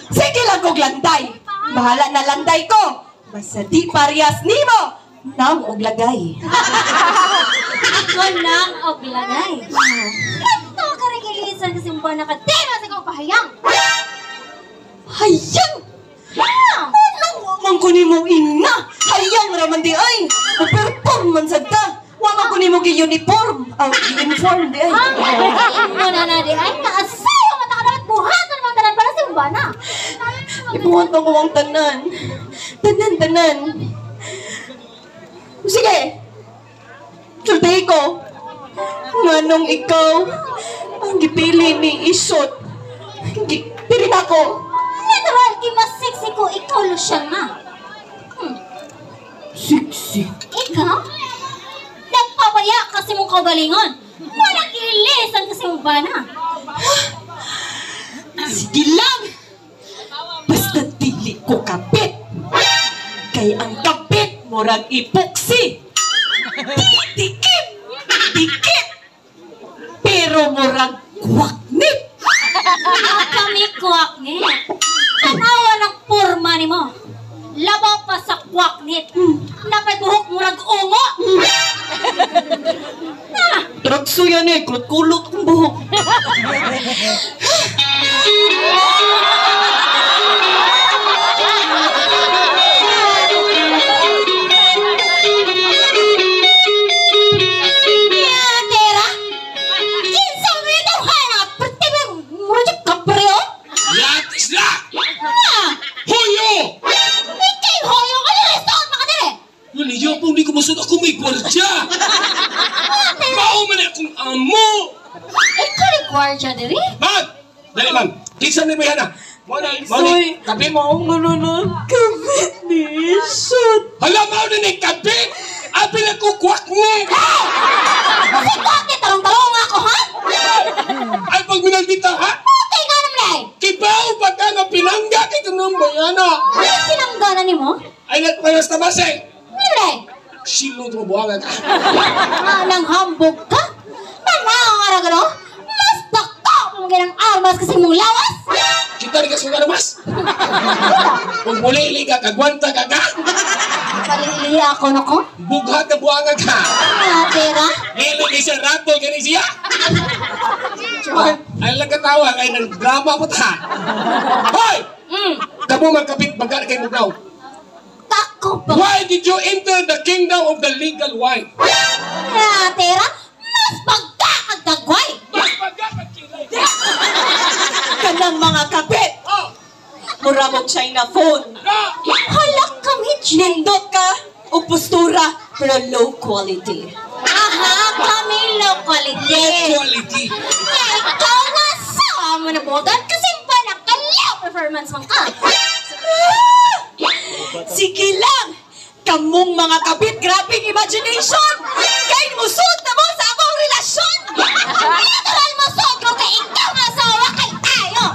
Sige lang kog landay. Bahala na landay ko. Basta di parehas nimo. Nang og lagay. Ako nang og lagay. Kanto ka rin ilisa nga simba na ka dero sa kong pahayang. Hayang! Ah! Anong man ko nimo ina? Hayang raman di ay. Performance sad ta. Wa man ko nimo gi-uniform. Aw, gi-uniform di ay. Ang mo na na di ay nga asawa man ta ka dapat buhaton man tanan para simba na. Ibuhat ako ang tanan. Tanan, tanan. Sige. Sultihi ko. Nganong ikaw ang gipili ni Isot. Pili na ako. Natural kay mas sexy ko ikaw Luciana. Sexy. Ikaw? Nagpabaya kasi mong kaugalingon. Walang ilisan kasi mong bana. Sige lang. Basta dili ko kapit. Kay ang kapit murag ipoksi. Dikit. Dikit. Pero murag Kami kwaknit. Tanawa ng porma ni mo. Labaw pa sa kwaknit. Napay buhok murag ungo. Tragso yan eh, kulot-kulot kong buhok. Tera! Kinsa mo ito hana? Perte ba? Murag kapreo? Yatis na! Ah! Hoyo! Ikay hoyo ka na restaurant makadere! Yun, iyo po, hindi ko masud ako may gwardya. Mao man akong amo. Ikaw ni gwardya diri? Ma'am! Dali, ma'am. Kinsa ni Bayana? Mao na, mao ni, Soy, kabi mo. maong ano na, kabit ni Ishot. Hala, mao na ni kabi! Abi na ko kwak ni! Kasi kwaknit, tarong-tarong ako, ha? Ay, pag minalbita, ha? Okay nga naman eh! Kibaw pa ka nga pinangga kay tunong Bayana. Ano pinanggana ni mo? Ay, nagpanas na masay. Ano eh? Silot mo buwangan ka. Nga nang hambog ka? Tanaw nga na gano? Mas dako pa mga ng armas kasi mong lawas! Kita rin ka sa mas. Kung muli ka, kagwanta ka ka. Palili ako na ko? Bughat na buwangan ka. Ah, pera? Dili kay siya, ratol ka ni siya. Ay lang katawa, kay nang drama po ta. Hoy! Kamo magkapit baga kay Mugaw. Tako pa. Why did you enter the kingdom of the legal wife? Ah, pera? Mas pagkakagdagway! Mas pagkakakilay. Kanang mga kabit! Oh! Mura mong China phone. Na! Hala kami, Nindot ka, o postura, pero low quality. Aha, kami low quality. Low quality. Kaya ikaw nga sa mo na bogan kasi pa nakalaw performance man ka. Sige lang! Kamong mga kabit, grabing imagination! Kay musod na mo sa among relasyon! Natural mo suot ko kay ikaw nga asawa kay tayo.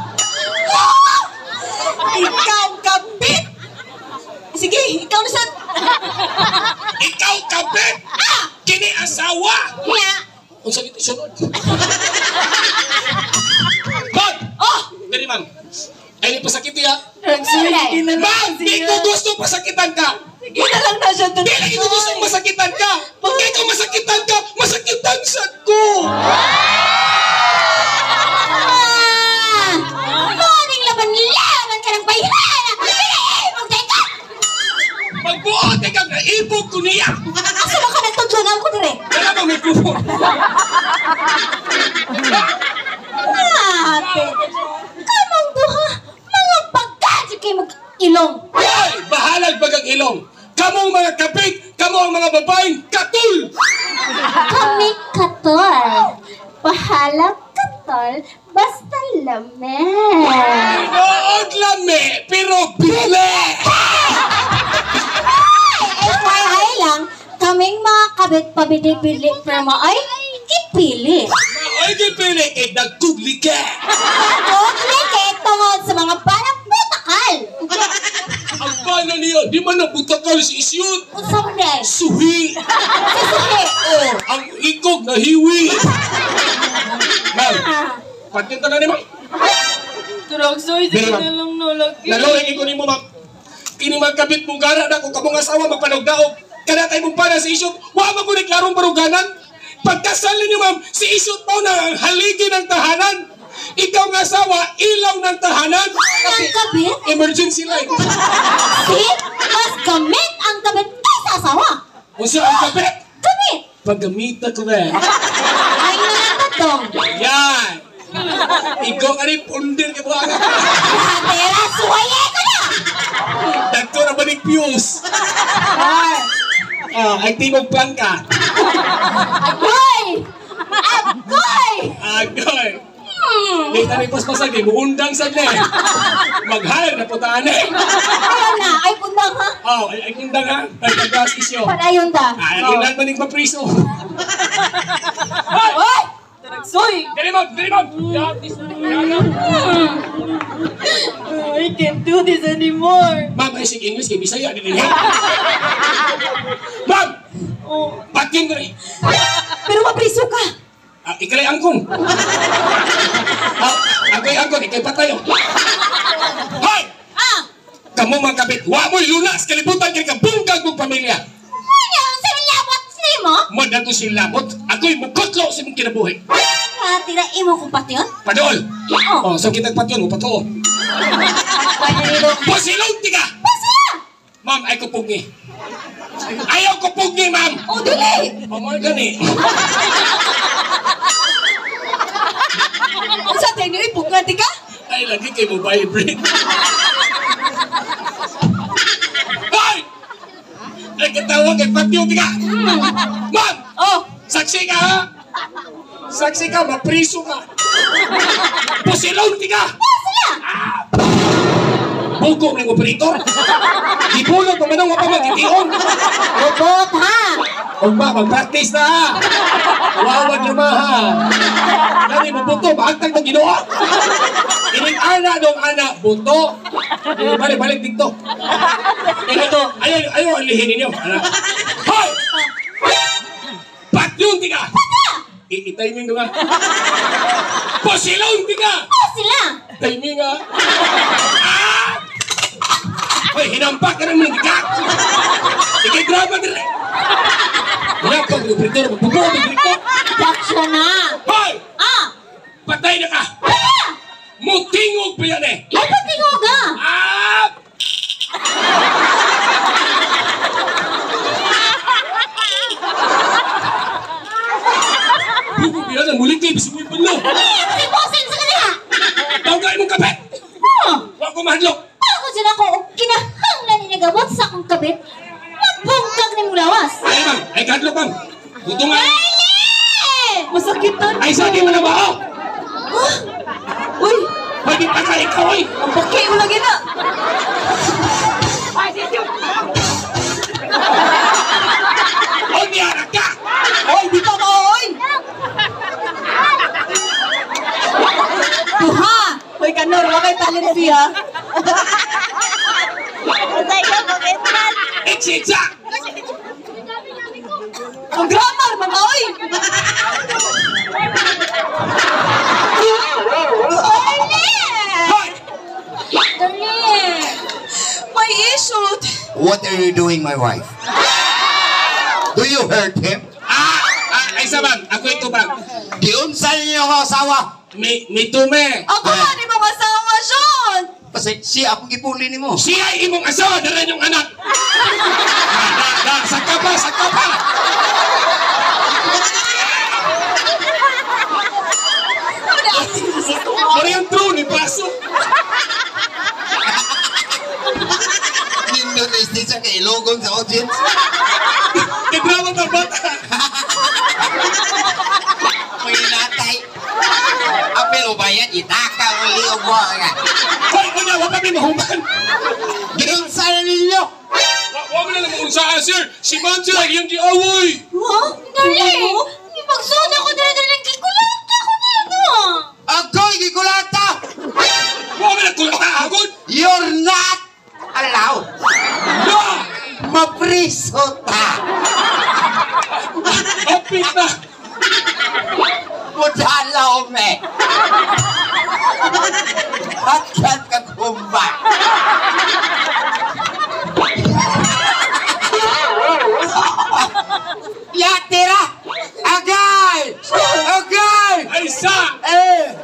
Ikaw kabit! Sige, ikaw na sa... Ikaw kapit! Kini asawa! Nga, Unsa gid sunod? Ma'am! Oh! Dali ma'am. Ay ni pasakit ya. Sige na lang Ma'am, di siya. ko gusto pasakitan ka. Sige na lang na siya. Di lagi ko gusto masakitan ka. Kaya kung masakitan ka, masakitan sad ko. ah, morning laban-laban ka ng bayhana. Pinaibog tayo ka. Magbuot ka nga ibog ko niya. Asa ba ka nagtudlonan ko dire? Wala bang microphone? Ate, kamong duha, mga pagkadyo kayo mag-ilong. Hoy, bahalag bagang ilong. Kamo ang mga kapit, kamo ang mga babaeng katul. Kami katol. Bahala katol, basta lamin. Nood lami, pero bili. FYI lang, kaming mga kabit pabili-bili pero maay kipili. Ay, gipili kay dagkugli ka. Totally kay tungod sa mga banang putakal. Ang bana niya, di man nabutakal si Isyut. Unsa man day? Suhi. Susuhi. Oh, ang ikog na hiwi. Ma'am, patinta na ni ma'am. Turagsoy, sige sige na na lang no, lagi. Nalawin ko nimo ma'am. Kini magkabit mong gara na kung kamong asawa mapanugdaog. Kada tayo mong para sa isyot, wa man ko ni klarong baruganan. Pagkasal ninyo ma'am, si isyot mo na ang haligi ng tahanan. Ikaw nga asawa, ilaw ng tahanan. Ang kabit? Emergency light. See? Mas gamit ang kabit kaysa asawa. Unsa ang kabit? Gamit. Paggamita ko ba? Ay nakatong. Yan! Ikaw ka rin, pundir ka buwangan. Pera, suwaye ko na! Dagko na ba ni fuse? Ah, ay timog plangka. Agoy! Agoy! Agoy! Di na rin paspasag eh, muundang sad na eh. Mag-hire na putaan eh. Ayun na, ay pundang ha? Oh, ay undang ha. Ay tagas isyo. Padayon ta. Ay, ilan man ning mapriso. Hoy! Oy! Turagsoy! Dali ma'am, dali ma'am. Yatis na. I can't do this anymore. Ma'am, ay sig English kay Bisaya dili ha. Ma'am, Oh. patin ko rin. Pero mapriso ka. Ah, ikalay angkong. Ah, agoy Uy, angkon, ikay patayo. Hoy! Ah! Kamu mga kapit, wa mo'y lunas, kalibutan kay kabungkag mong pamilya. Ano? Sa labot nimo? Madato si Lamot, ako'y mukutlo sa imong kinabuhi. Tira imo kong patyon? Padol! Oo. Oh, so kitag patyon, mupatuo. Pusilong tiga! Basta! Ma'am, ay ko pugni. Ayaw ko pugni, ma'am! Oh, dili! Mamar gani. Unsa tayo niyo, ipugngan ka? Ay, lagi kay mo vibrate. Hoy! Ay, katawag kay patyon tiga! Ma'am! Oh! Saksi ka, ha? Saksi ka, mapriso ka. Pusilong tiga! Sila! Bugo ng operator. Gibulot pa manong pa magitiong. Robot ha! Ugma, mag-practice na ha. Kawawa na ma ha. Nani mo buto, maagtag ng Ginoo. Ining ana dong ana, buto. Balik, balik dito. Dito. Ayaw, ayaw, alihin ninyo. Ana. Hoy! Patyon tika! I-timing ko nga. Pusilong tika! Oh, sila! Timing ah. Ah! Hoy, hinampak ka naman ng tika! Ikay-drama dire! Hinampak ng operator, magbubuo ng operator. Action na! Hoy! Ah! Patay na ka! Wala! Mutingog pa yan eh! Ay, patingog ah! Ah! Bugo pa yan, ang muling kayo, bisig mo yung banlo. Ay, kasi bossing sa kanila! Tawag ka imong kapit! Oh! Huwag ko mahadlok! Ako sila ko, og kinahanglan ni nagabot sa akong kabit, mabungkag ni mong lawas! Ay, ma'am! Ay, kahadlok, ma'am! Gusto nga! Ay! Masakit na. Ay, sa di mo na ba, oh? Uy! Pwede pa ka ikaw, ay! Ang baki mo lagi na! O, niyara ka! Oy, di pa ka, oy! Duha! Hoy, kanor, wa kay talent fee, ha? Itsa-itsa! Ang grammar, mga oy! Hoy! Dali! May issue! What are you doing, my wife? Do you hurt him? Ah! Ah, ay sa ma'am, ako ito, ma'am. Giunsa ninyo ang asawa. Mi tume. Ako man imong asawa, Sean! Kasi siya akong gipuli nimo. Siya ay imong asawa, dara niyong anak. Da, da, da, saka pa, saka pa. Ano yung true ni Paso? Nindot na siya kay ilogon sa audience. Kidrama ng bata. Manginatay. Apil o bayan, itaka uli o buwa nga. Hoy, kunya, wag kami mahuman. Giunsa na ninyo. Wa mo na lang unsaan, sir. Si ma'am sila, iyang giaway. Huh? Dali! Ipagsuda ko dali dali gikulata ko nito! Ako'y gikulata! Wa mo na kulata, agod. You're not allowed. No! Mapriso ta. Apit na. Mudalaw me. Akyat ka kumba. Yatira! Agay! Agay! Ay, sa! Eh!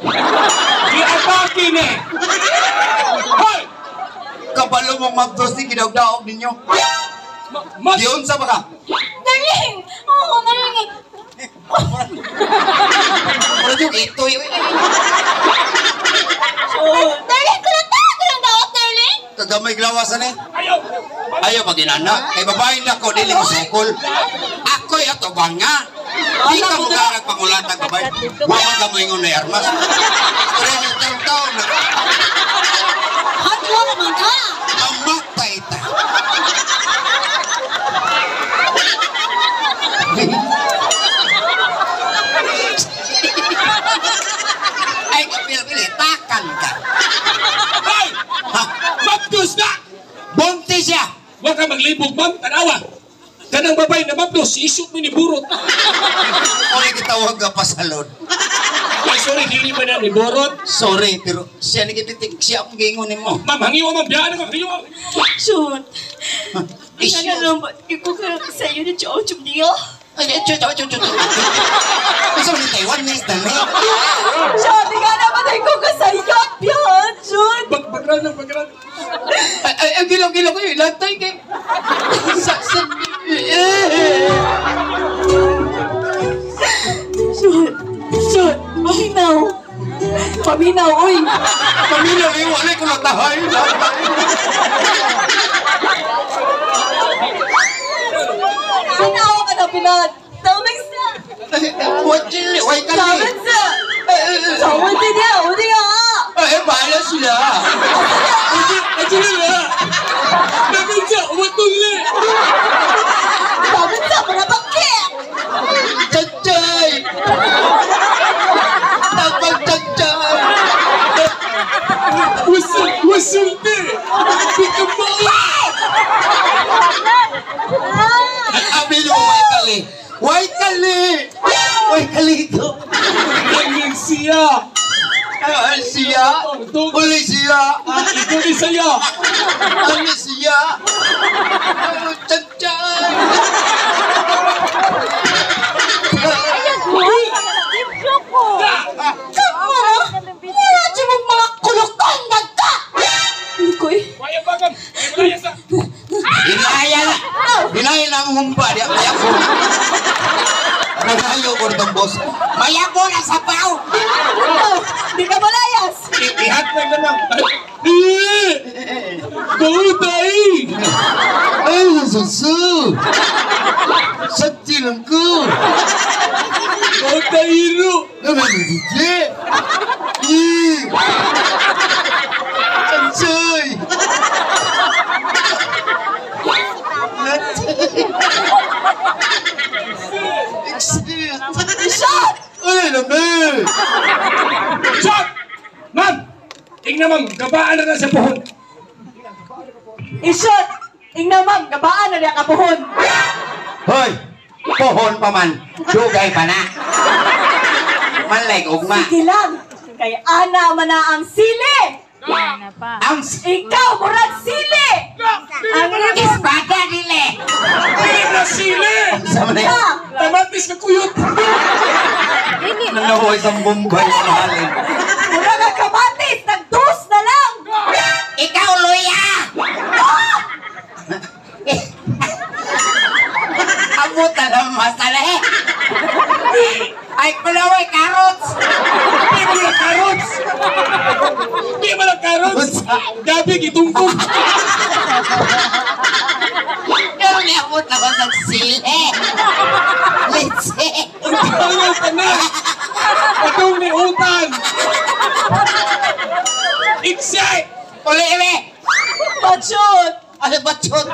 Giatake ni. Hoy! Kabalo mong mabdos ni ginaugdaog ninyo. Mas Giunsa ba ka? Darling! Oo, darling! Mura yung itoy. Darling, kulata ko lang daot, darling! Kagamay glawasan eh. Ayaw! Ayaw maginana. Kay babae na ko, dili ko sukol. Ako'y ato banga. Di ka mo karag pangulatag babae. Wa man ka mo ingon na armas. Pero taon-taon na. Hadlok man ka! Mamatay ta. Ay, kapil-pil, takan ka. Hoy! Ha? Mabdos na! Buntis siya. Wa ka maglibog, ma'am. Tanawa. Kanang babae na mabdos, isot mo ni burot. Uli kitawag ka pasalod. Ay, sorry, dili pa na ni Borot. Sorry, pero siya nagipitik. Siya akong giingon nimo. Ma'am, hangiwa ma'am, biyaan ka, hangiwa. Shoot. Issue. Ano naman, ko sa iyo na chow chum niyo. Ay, chu chu chu chu. Unsa man Taiwanese na ni? Shoot, di ka naman ay ko kasayot, biyan, shoot. Bagran lang, bagran. Ay, ay, ay, gilaw, gilaw kayo. Lantay kay. Sa, eh. Shoot, shoot, paminaw. Paminaw, uy. Paminaw eh, wala ko natahay. Tanawa ka na, pinat. Tawag sa. Wachili, way kali. Tawag sa. Tawag din niya, uli nga. Ay, bahala sila. Ay, sila na. Namin siya, umatuli. Tawag sa, mga bakit. Chachay! Tapag chachay! Wasul, wasulti. Pikamawa. At abi nyo, way kali. Way kali! Way kali ko. Ganyan siya. Ay, siya. Uli siya. Ito ni saya. Ano siya? Chachay! Kamara! Wala dyan mong mga kulukon nagka! Lukoy. Waya bagam. Ay, wala sa. Hinaya na! Hinaya na ang humba. Di ako mayabo. Nagayo ko nitong boss. Mayabo na sa pao! Di ka malayas. Ihat na ganang. Eh! Bautay! Ay, susu! Sa tilang ko! Bautay iro! Naman, eh! Chanchay! Exit! Shot! Ay, naman! Shot! Ma'am! Tingnan ma'am, gabaan na na sa puhon. I-shot! Ingna ma'am, gabaan na niya kapuhon. Hoy! Pohon pa man! Dugay pa na! Manlay, ugma! Sige lang, kay ana man na ang sili. Ang Ikaw, murag sili! Ang imo espada dili! Hindi na sili! Sa man ka! Tamatis ka kuyot! Nanahoy sa Bombay sa halin. Murag ang kamatis, nagdos na lang! Ikaw, Luya! Abot na lang masala eh! Ay, kulaway, carrots! Hindi mo na carrots! Hindi mo na carrots! Gabi, gitungkong! Pero niabot na ko sa sili! Litsi! Ang ka na! Atong ni utan! Ikse! Uli, uli! Pachot! Ano ba, chot?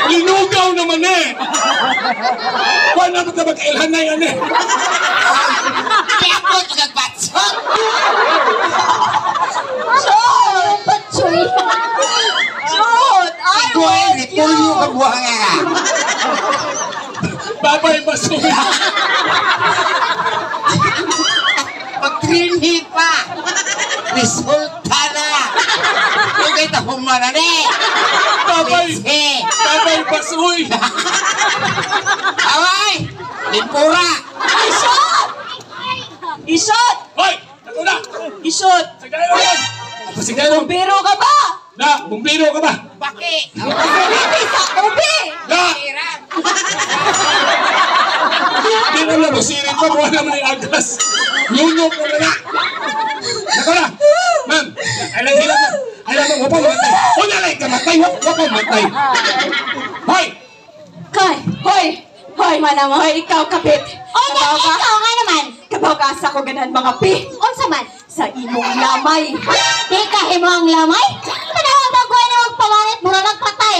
Linugaw naman eh! Wala na ba magkailhanay ano eh? Niabot ka kagbatsot! Shot! Patsoy! Shot! I Ikaw ay want you! repolyo ka buhanga ka! Babay basuhin! Pag-trini pa! Resulta na! Dugay ta humana ni! Babay! Litsi! Babay basuhin! Away! Limpura! I-shot! I-shot! Hoy! Ako na! I-shot! Sigayro yan! Sigayro! Bumbiro ka ba? Na! Bumbiro ka ba? Baki! Hindi sa ubi! Na! Hindi na lang, masirin pa. Buwan naman yung agas. Lunok na na! Nako na! Ma'am! Alam nila ma'am! Alam mo, wapang matay! O nalay ka matay! Wapang matay! Hoy! Kay! Hoy! Hoy! Mana mo? Hoy, ikaw kapit! O nga, Kabaw ka? ikaw nga naman! Kabaw ka sa ko ganahan mga pi! Unsa man? Sa imong lamay! Di ka himo ang lamay? Tanawa ba ko na magpamangit mura nagpatay?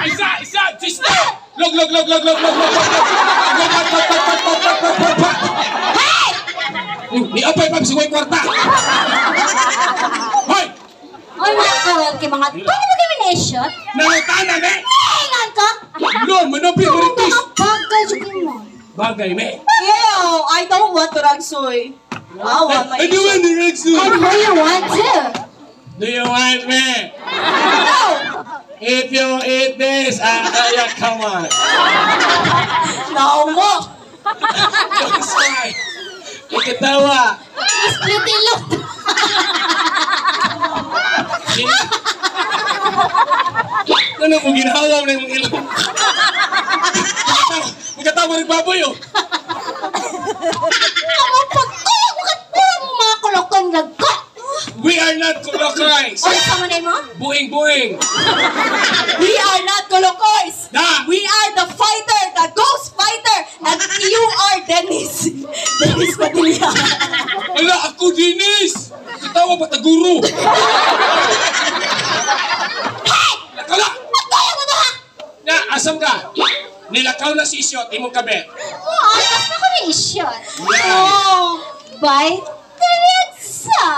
Isa! Isa! Siste! Log! Log! Log! Log! Log! Log! Log! Log! Log! Pat! Pat! Pat! Pat! Pat! Pat! Pat! Pat! Pat! Hey! Ni Apay pa, sigway kwarta! Hoy! Oy, mga karon kay mga tulo mo kami na-shot? Nangutana, me! Ingan ko! No, manabi marites. Mga bagay jud mo. Bagay me. Ew, I don't want Ragsoy. I want my I do want the Ragsoy. And who you want to? Do you want me? No! If you eat this, yeah, come on. Naong mo! Ragsoy. Ikatawa. Split ilok. Ano mo ginawa na yung ilong? Magkatawa rin baboy, oh. Amo pagtulog mo puro mo mga kulokon lagka. We are not kolokoys. Unsa man mo? Buing-buing. We are not Kolokoys! Na! We are the fighter, the ghost fighter! And you are Dennis! Dennis Padilla! Ala, ako, Dennis! Katawa ba taguro? Lakaw na! Pagtulog mo ha. Na, asam ka? Nilakaw na si Isyot, imong kabet. Mo, atas na ko ni Isyot. Yeah. Bye, Teresa.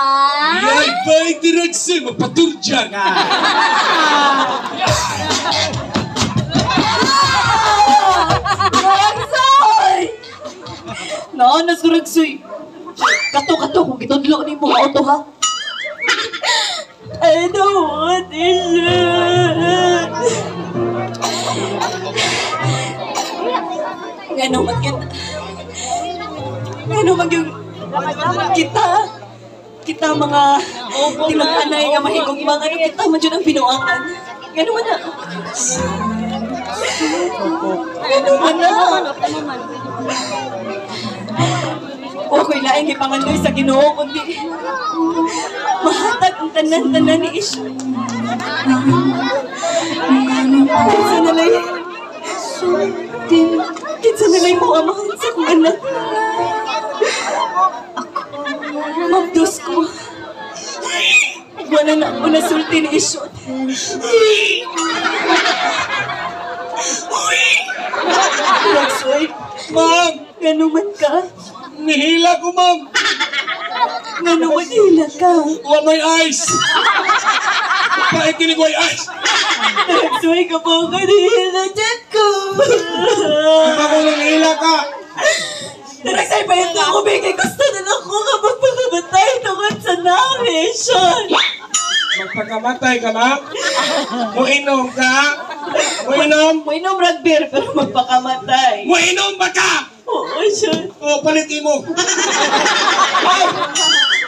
Yay, bye, diretso! Magpaturja ka! Ragsoy! Naon na si Ragsoy. Kato, kato, kung gitudlo ni mo, auto ha? I don't want this. Ngano man kita. Ngano man yung kita. Kita mga tinag-anay nga mahigugma. Ngano kita man dyan ang binuangan. Ngano man na. Ngano man na. Okay laing gipangandoy sa Ginoo kundi mahatag ang tanan-tanan ni Isyo. Kinsa nalay kinsa nalay mo amahan sa akong anak. Mabdos ko. Wala na ako nasulti ni Isyo. Ragsoy, Ma'am! ngano man ka? Nihila ko, ma'am! Ngano man hila ka? Wa may eyes! Bakit kinigway eyes? Ragsoy ka po ka nihila dyan ko. Iba ko nang nihila ka! Ragsoy, pahit na ako, bigay. Gusto na lang ko ka magpakamatay tungkol sa namin, Sean. Magpakamatay ka, ma'am? Muinom ka? Muinom? Mainom rugby, pero magpakamatay. Muinom ba ka? Oo, Sean. O, palit imo.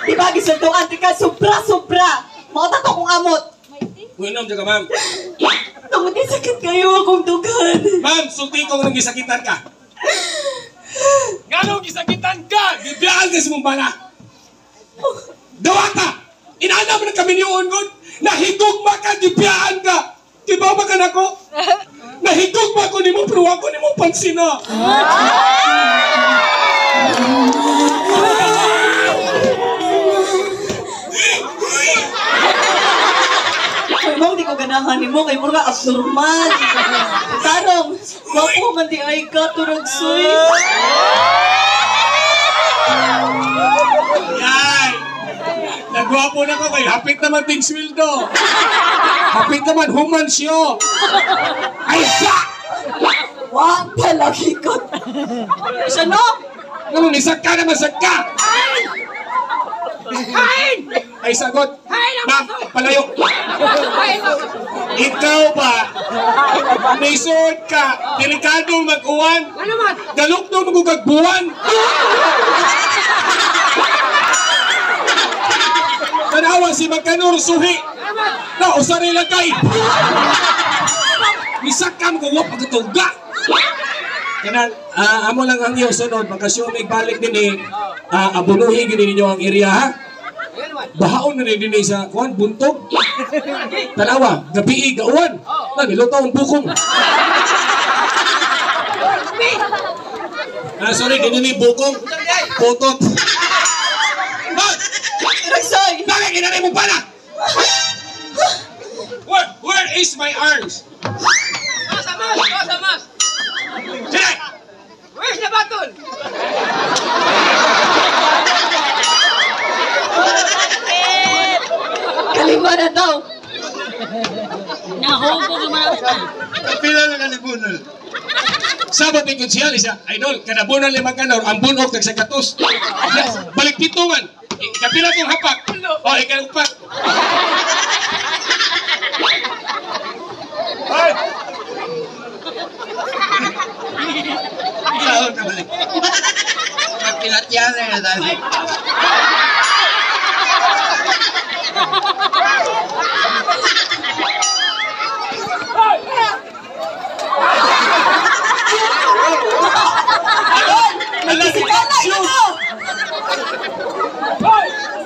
Di ba, gisultuan ka, sobra-sobra. Mauta to kong amot. Muinom dyan ka, ma'am. Tungod kay sakit kayo akong dughan. Ma'am, sulti ko nung gisakitan ka. Nganong gisakitan ka? Gibiyaan ka sa mong bala. Dawata! Inaanam na kami niyoon, God. Nahigugma ka, gibiyaan ka. Di ba ba ka nako? Nahigugma ko nimo, pero ako nimo pansina. Kay mo, di ko ganahan nimo kay mura abnormal. Tarong, wapo man di ay ka turagsoy. Yay! Nagwapo na ko kay hapit naman ting sweldo. Hapit naman human siyo. Ay sa! Wa palagi ko. Siya no? Ano ni sakka naman sakka? Ay sagot. Ma'am, palayo. Ikaw ba? Nisod ka. Delikado mag-uwan. Galok no magugagbuwan. Tanawa si Magkanor Suhi. Na, usari lang kay. Misakam ko wap pagkatuga. Kanan, amo lang ang iyo sunod. Magkasyumig balik din eh. Abunuhin gini ninyo ang area ha. Bahaon na din eh sa kuan buntog. Tanawa, gabi gauwan. Na niluto ang bukong. Sorry, din ni bukong. Putot. Turagsoy! Bakit inanay mo pala? Where is my arms? Mas! Sige! Where's the button? Kalima na daw. Nahubog yung mga Kape Pila na ka ni bunol? Sabot ni konsyal isa, idol, kada bunol 5 kanor, ang bunok tag 100. Balik pitungan. Kapila tong hapak. O, ikalupak. Ay! Saan ka balik? Magpilatyan na tayo.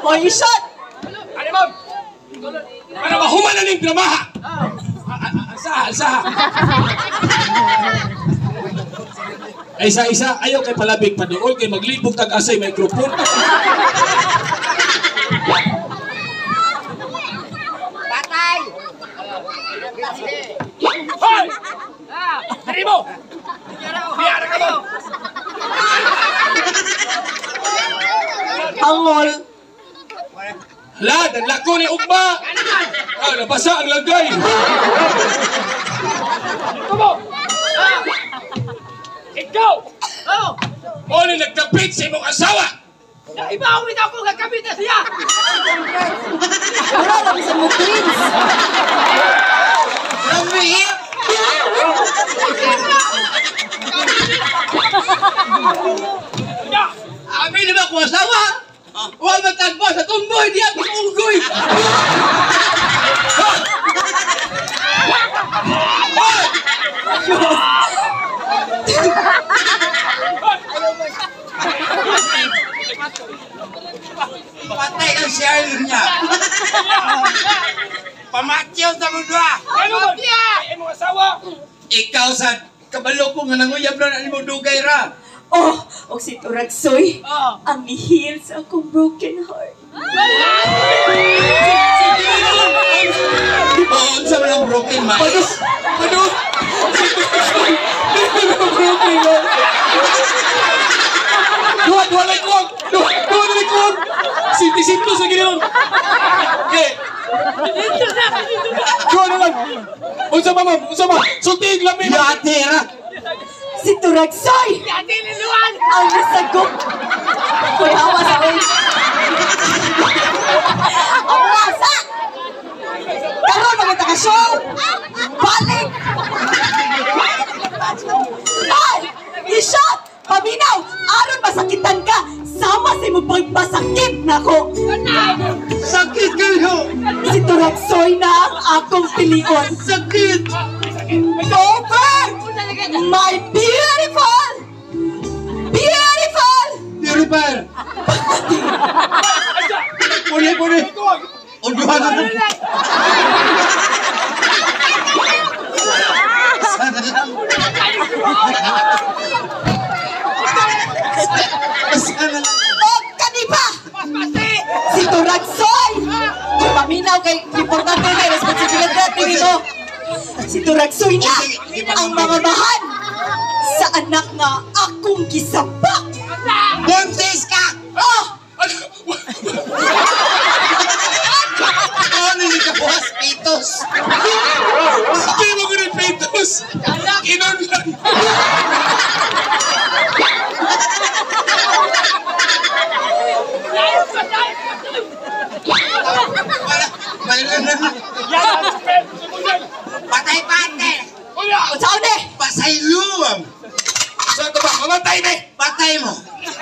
Oy, shot! Ano, ma'am? Para mahuman na ning dramaha! Alsaha, alsaha! Ay, isa-isa, ayaw kay palabig paduol, kay maglibog tag-asay microphone. Patay! Hoy! Dali mo! Biyara ka mo! Angol! Hala, danlako ni Ugma! Ah, nabasa ang lagay! Tumo! Ikaw! O ni nagkapit sa imong asawa! Ibaw ni ako, gagapit na siya! Wala lang sa mo, Prince! Lamihit! Amin na ba akong asawa? Huwag matagba sa tumboy, di ako unggoy! Patay ang share niya. Pamatyaw sa mundo. Ano ba? Imong asawa! Ikaw sa kabalo ko nga nanguyab na imong dugay ra. Oh, og si Turagsoy, ang ni-heal sa akong broken heart. Oo, sa walang broken mind. Ano? Ano? Duha, duha na ikuwag! Duha, duha na ikuwag! Sinti-sinto sa gininon! Okay. Duha na lang! Unsa ba, ma'am? Unsa ba? Sultig lang, ma'am! Yate ra! Si Turagsoy! Ang nasagop! Uy, hawa sa oy! Ang wasa! Karon maganda ka show! Balik! Ay! I-shot! Paminaw! Aron masakitan ka! Sama sa imong pagpasakit nako! Sakit kayo! Si Turagsoy na ang akong pilion! Sakit! Over! My beautiful! Beautiful! Purifier! Puli, puli! O duha na lang! Sana lang! Sana lang! O kaniba! Si Turagsoy! Paminaw kay importante kay responsibilidad nimo. Si Turagsoy na ang mga mahan sa anak nga akong gisapak. Buntis ka! Oh! Ano ni ka bukas pitos? Hindi mo ko ni Petos! Inon lang! Wala, wala na. Patay, patay! Unsaon eh? Pasaylo! Sa ito ba? Mamatay ni! Patay mo!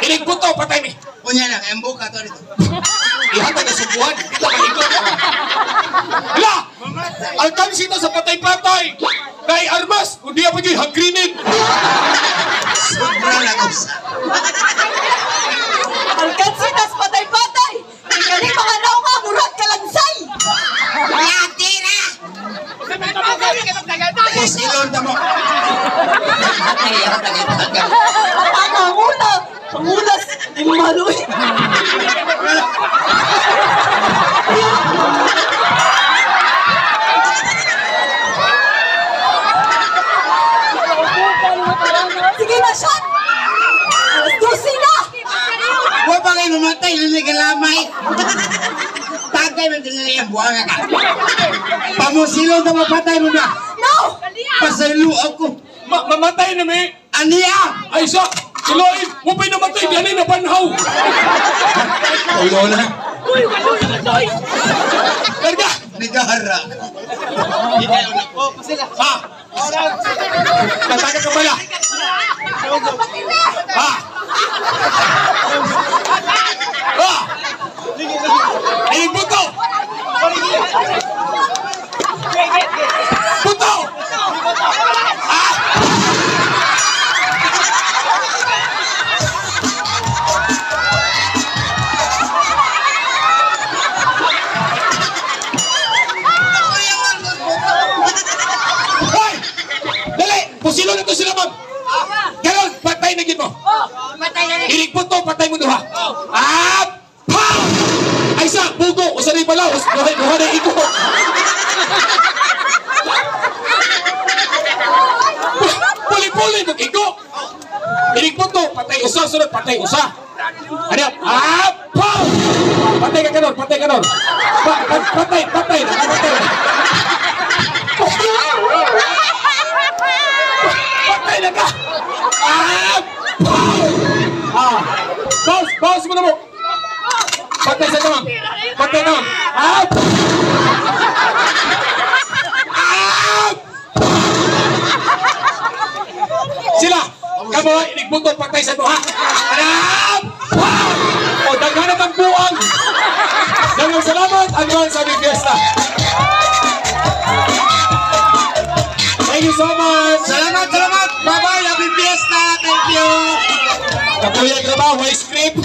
Ilig buto, patay ni! Unya lang, embo ka to dito. Ihatag na subuhan! Ito malikot! Hala! Ang kamsito sa patay-patay! Nay armas! Kundi pa yung hangrinin! Sobra lang usa. Alkansi tas patay-patay! Kani mga naong nga murag kalansay! Yate na! Pusilon ta mo! Patay ako tagay-tagay. Panganguna! Pangunas! Imaloy! Sige na, shot! Alas 12 na! Wa pa kayo mamatay, lilig ang lamay. Tagay man tinali ang buwanga ka. Pamusilon ta mo, patay mo na. No! Buto! Pasaylo ako. Mamatay na mi. Aniya! Ay sa, siloin, mo pa'y namatay, gani na banhaw. Ulo na. Larga! Nigara. Ha? Tataga ka pala. Ha? Ha? Ay, buto! Buto! Ah! Hoy! Dali! Pusilo na to sila, ma'am! Ganon! Patay na gid mo! Inig buto, patay mo duha! Ah! Pa! Ay sa! Bugo! Usa na pala! Duha, duha na igo! Puli-puli mo igo! Inig buto, patay usa, sunod, patay usa! Ano? Ah! Pa! Patay ka kanon, patay ka kanon! Patay, patay na, patay na! Patay na ka! Ah! Ah! Pause! Pause mo na mo! Patay sa tamang! Patay na! Ah! Ah! Sila! Kamo, inigbuto, patay sa duha! Ah! O, daghan ang buang! Daghang salamat! Advance Happy Fiesta! Thank you so much! Salamat, salamat! Bye-bye! Happy Fiesta! Thank you! Kapuya trabaho, may script!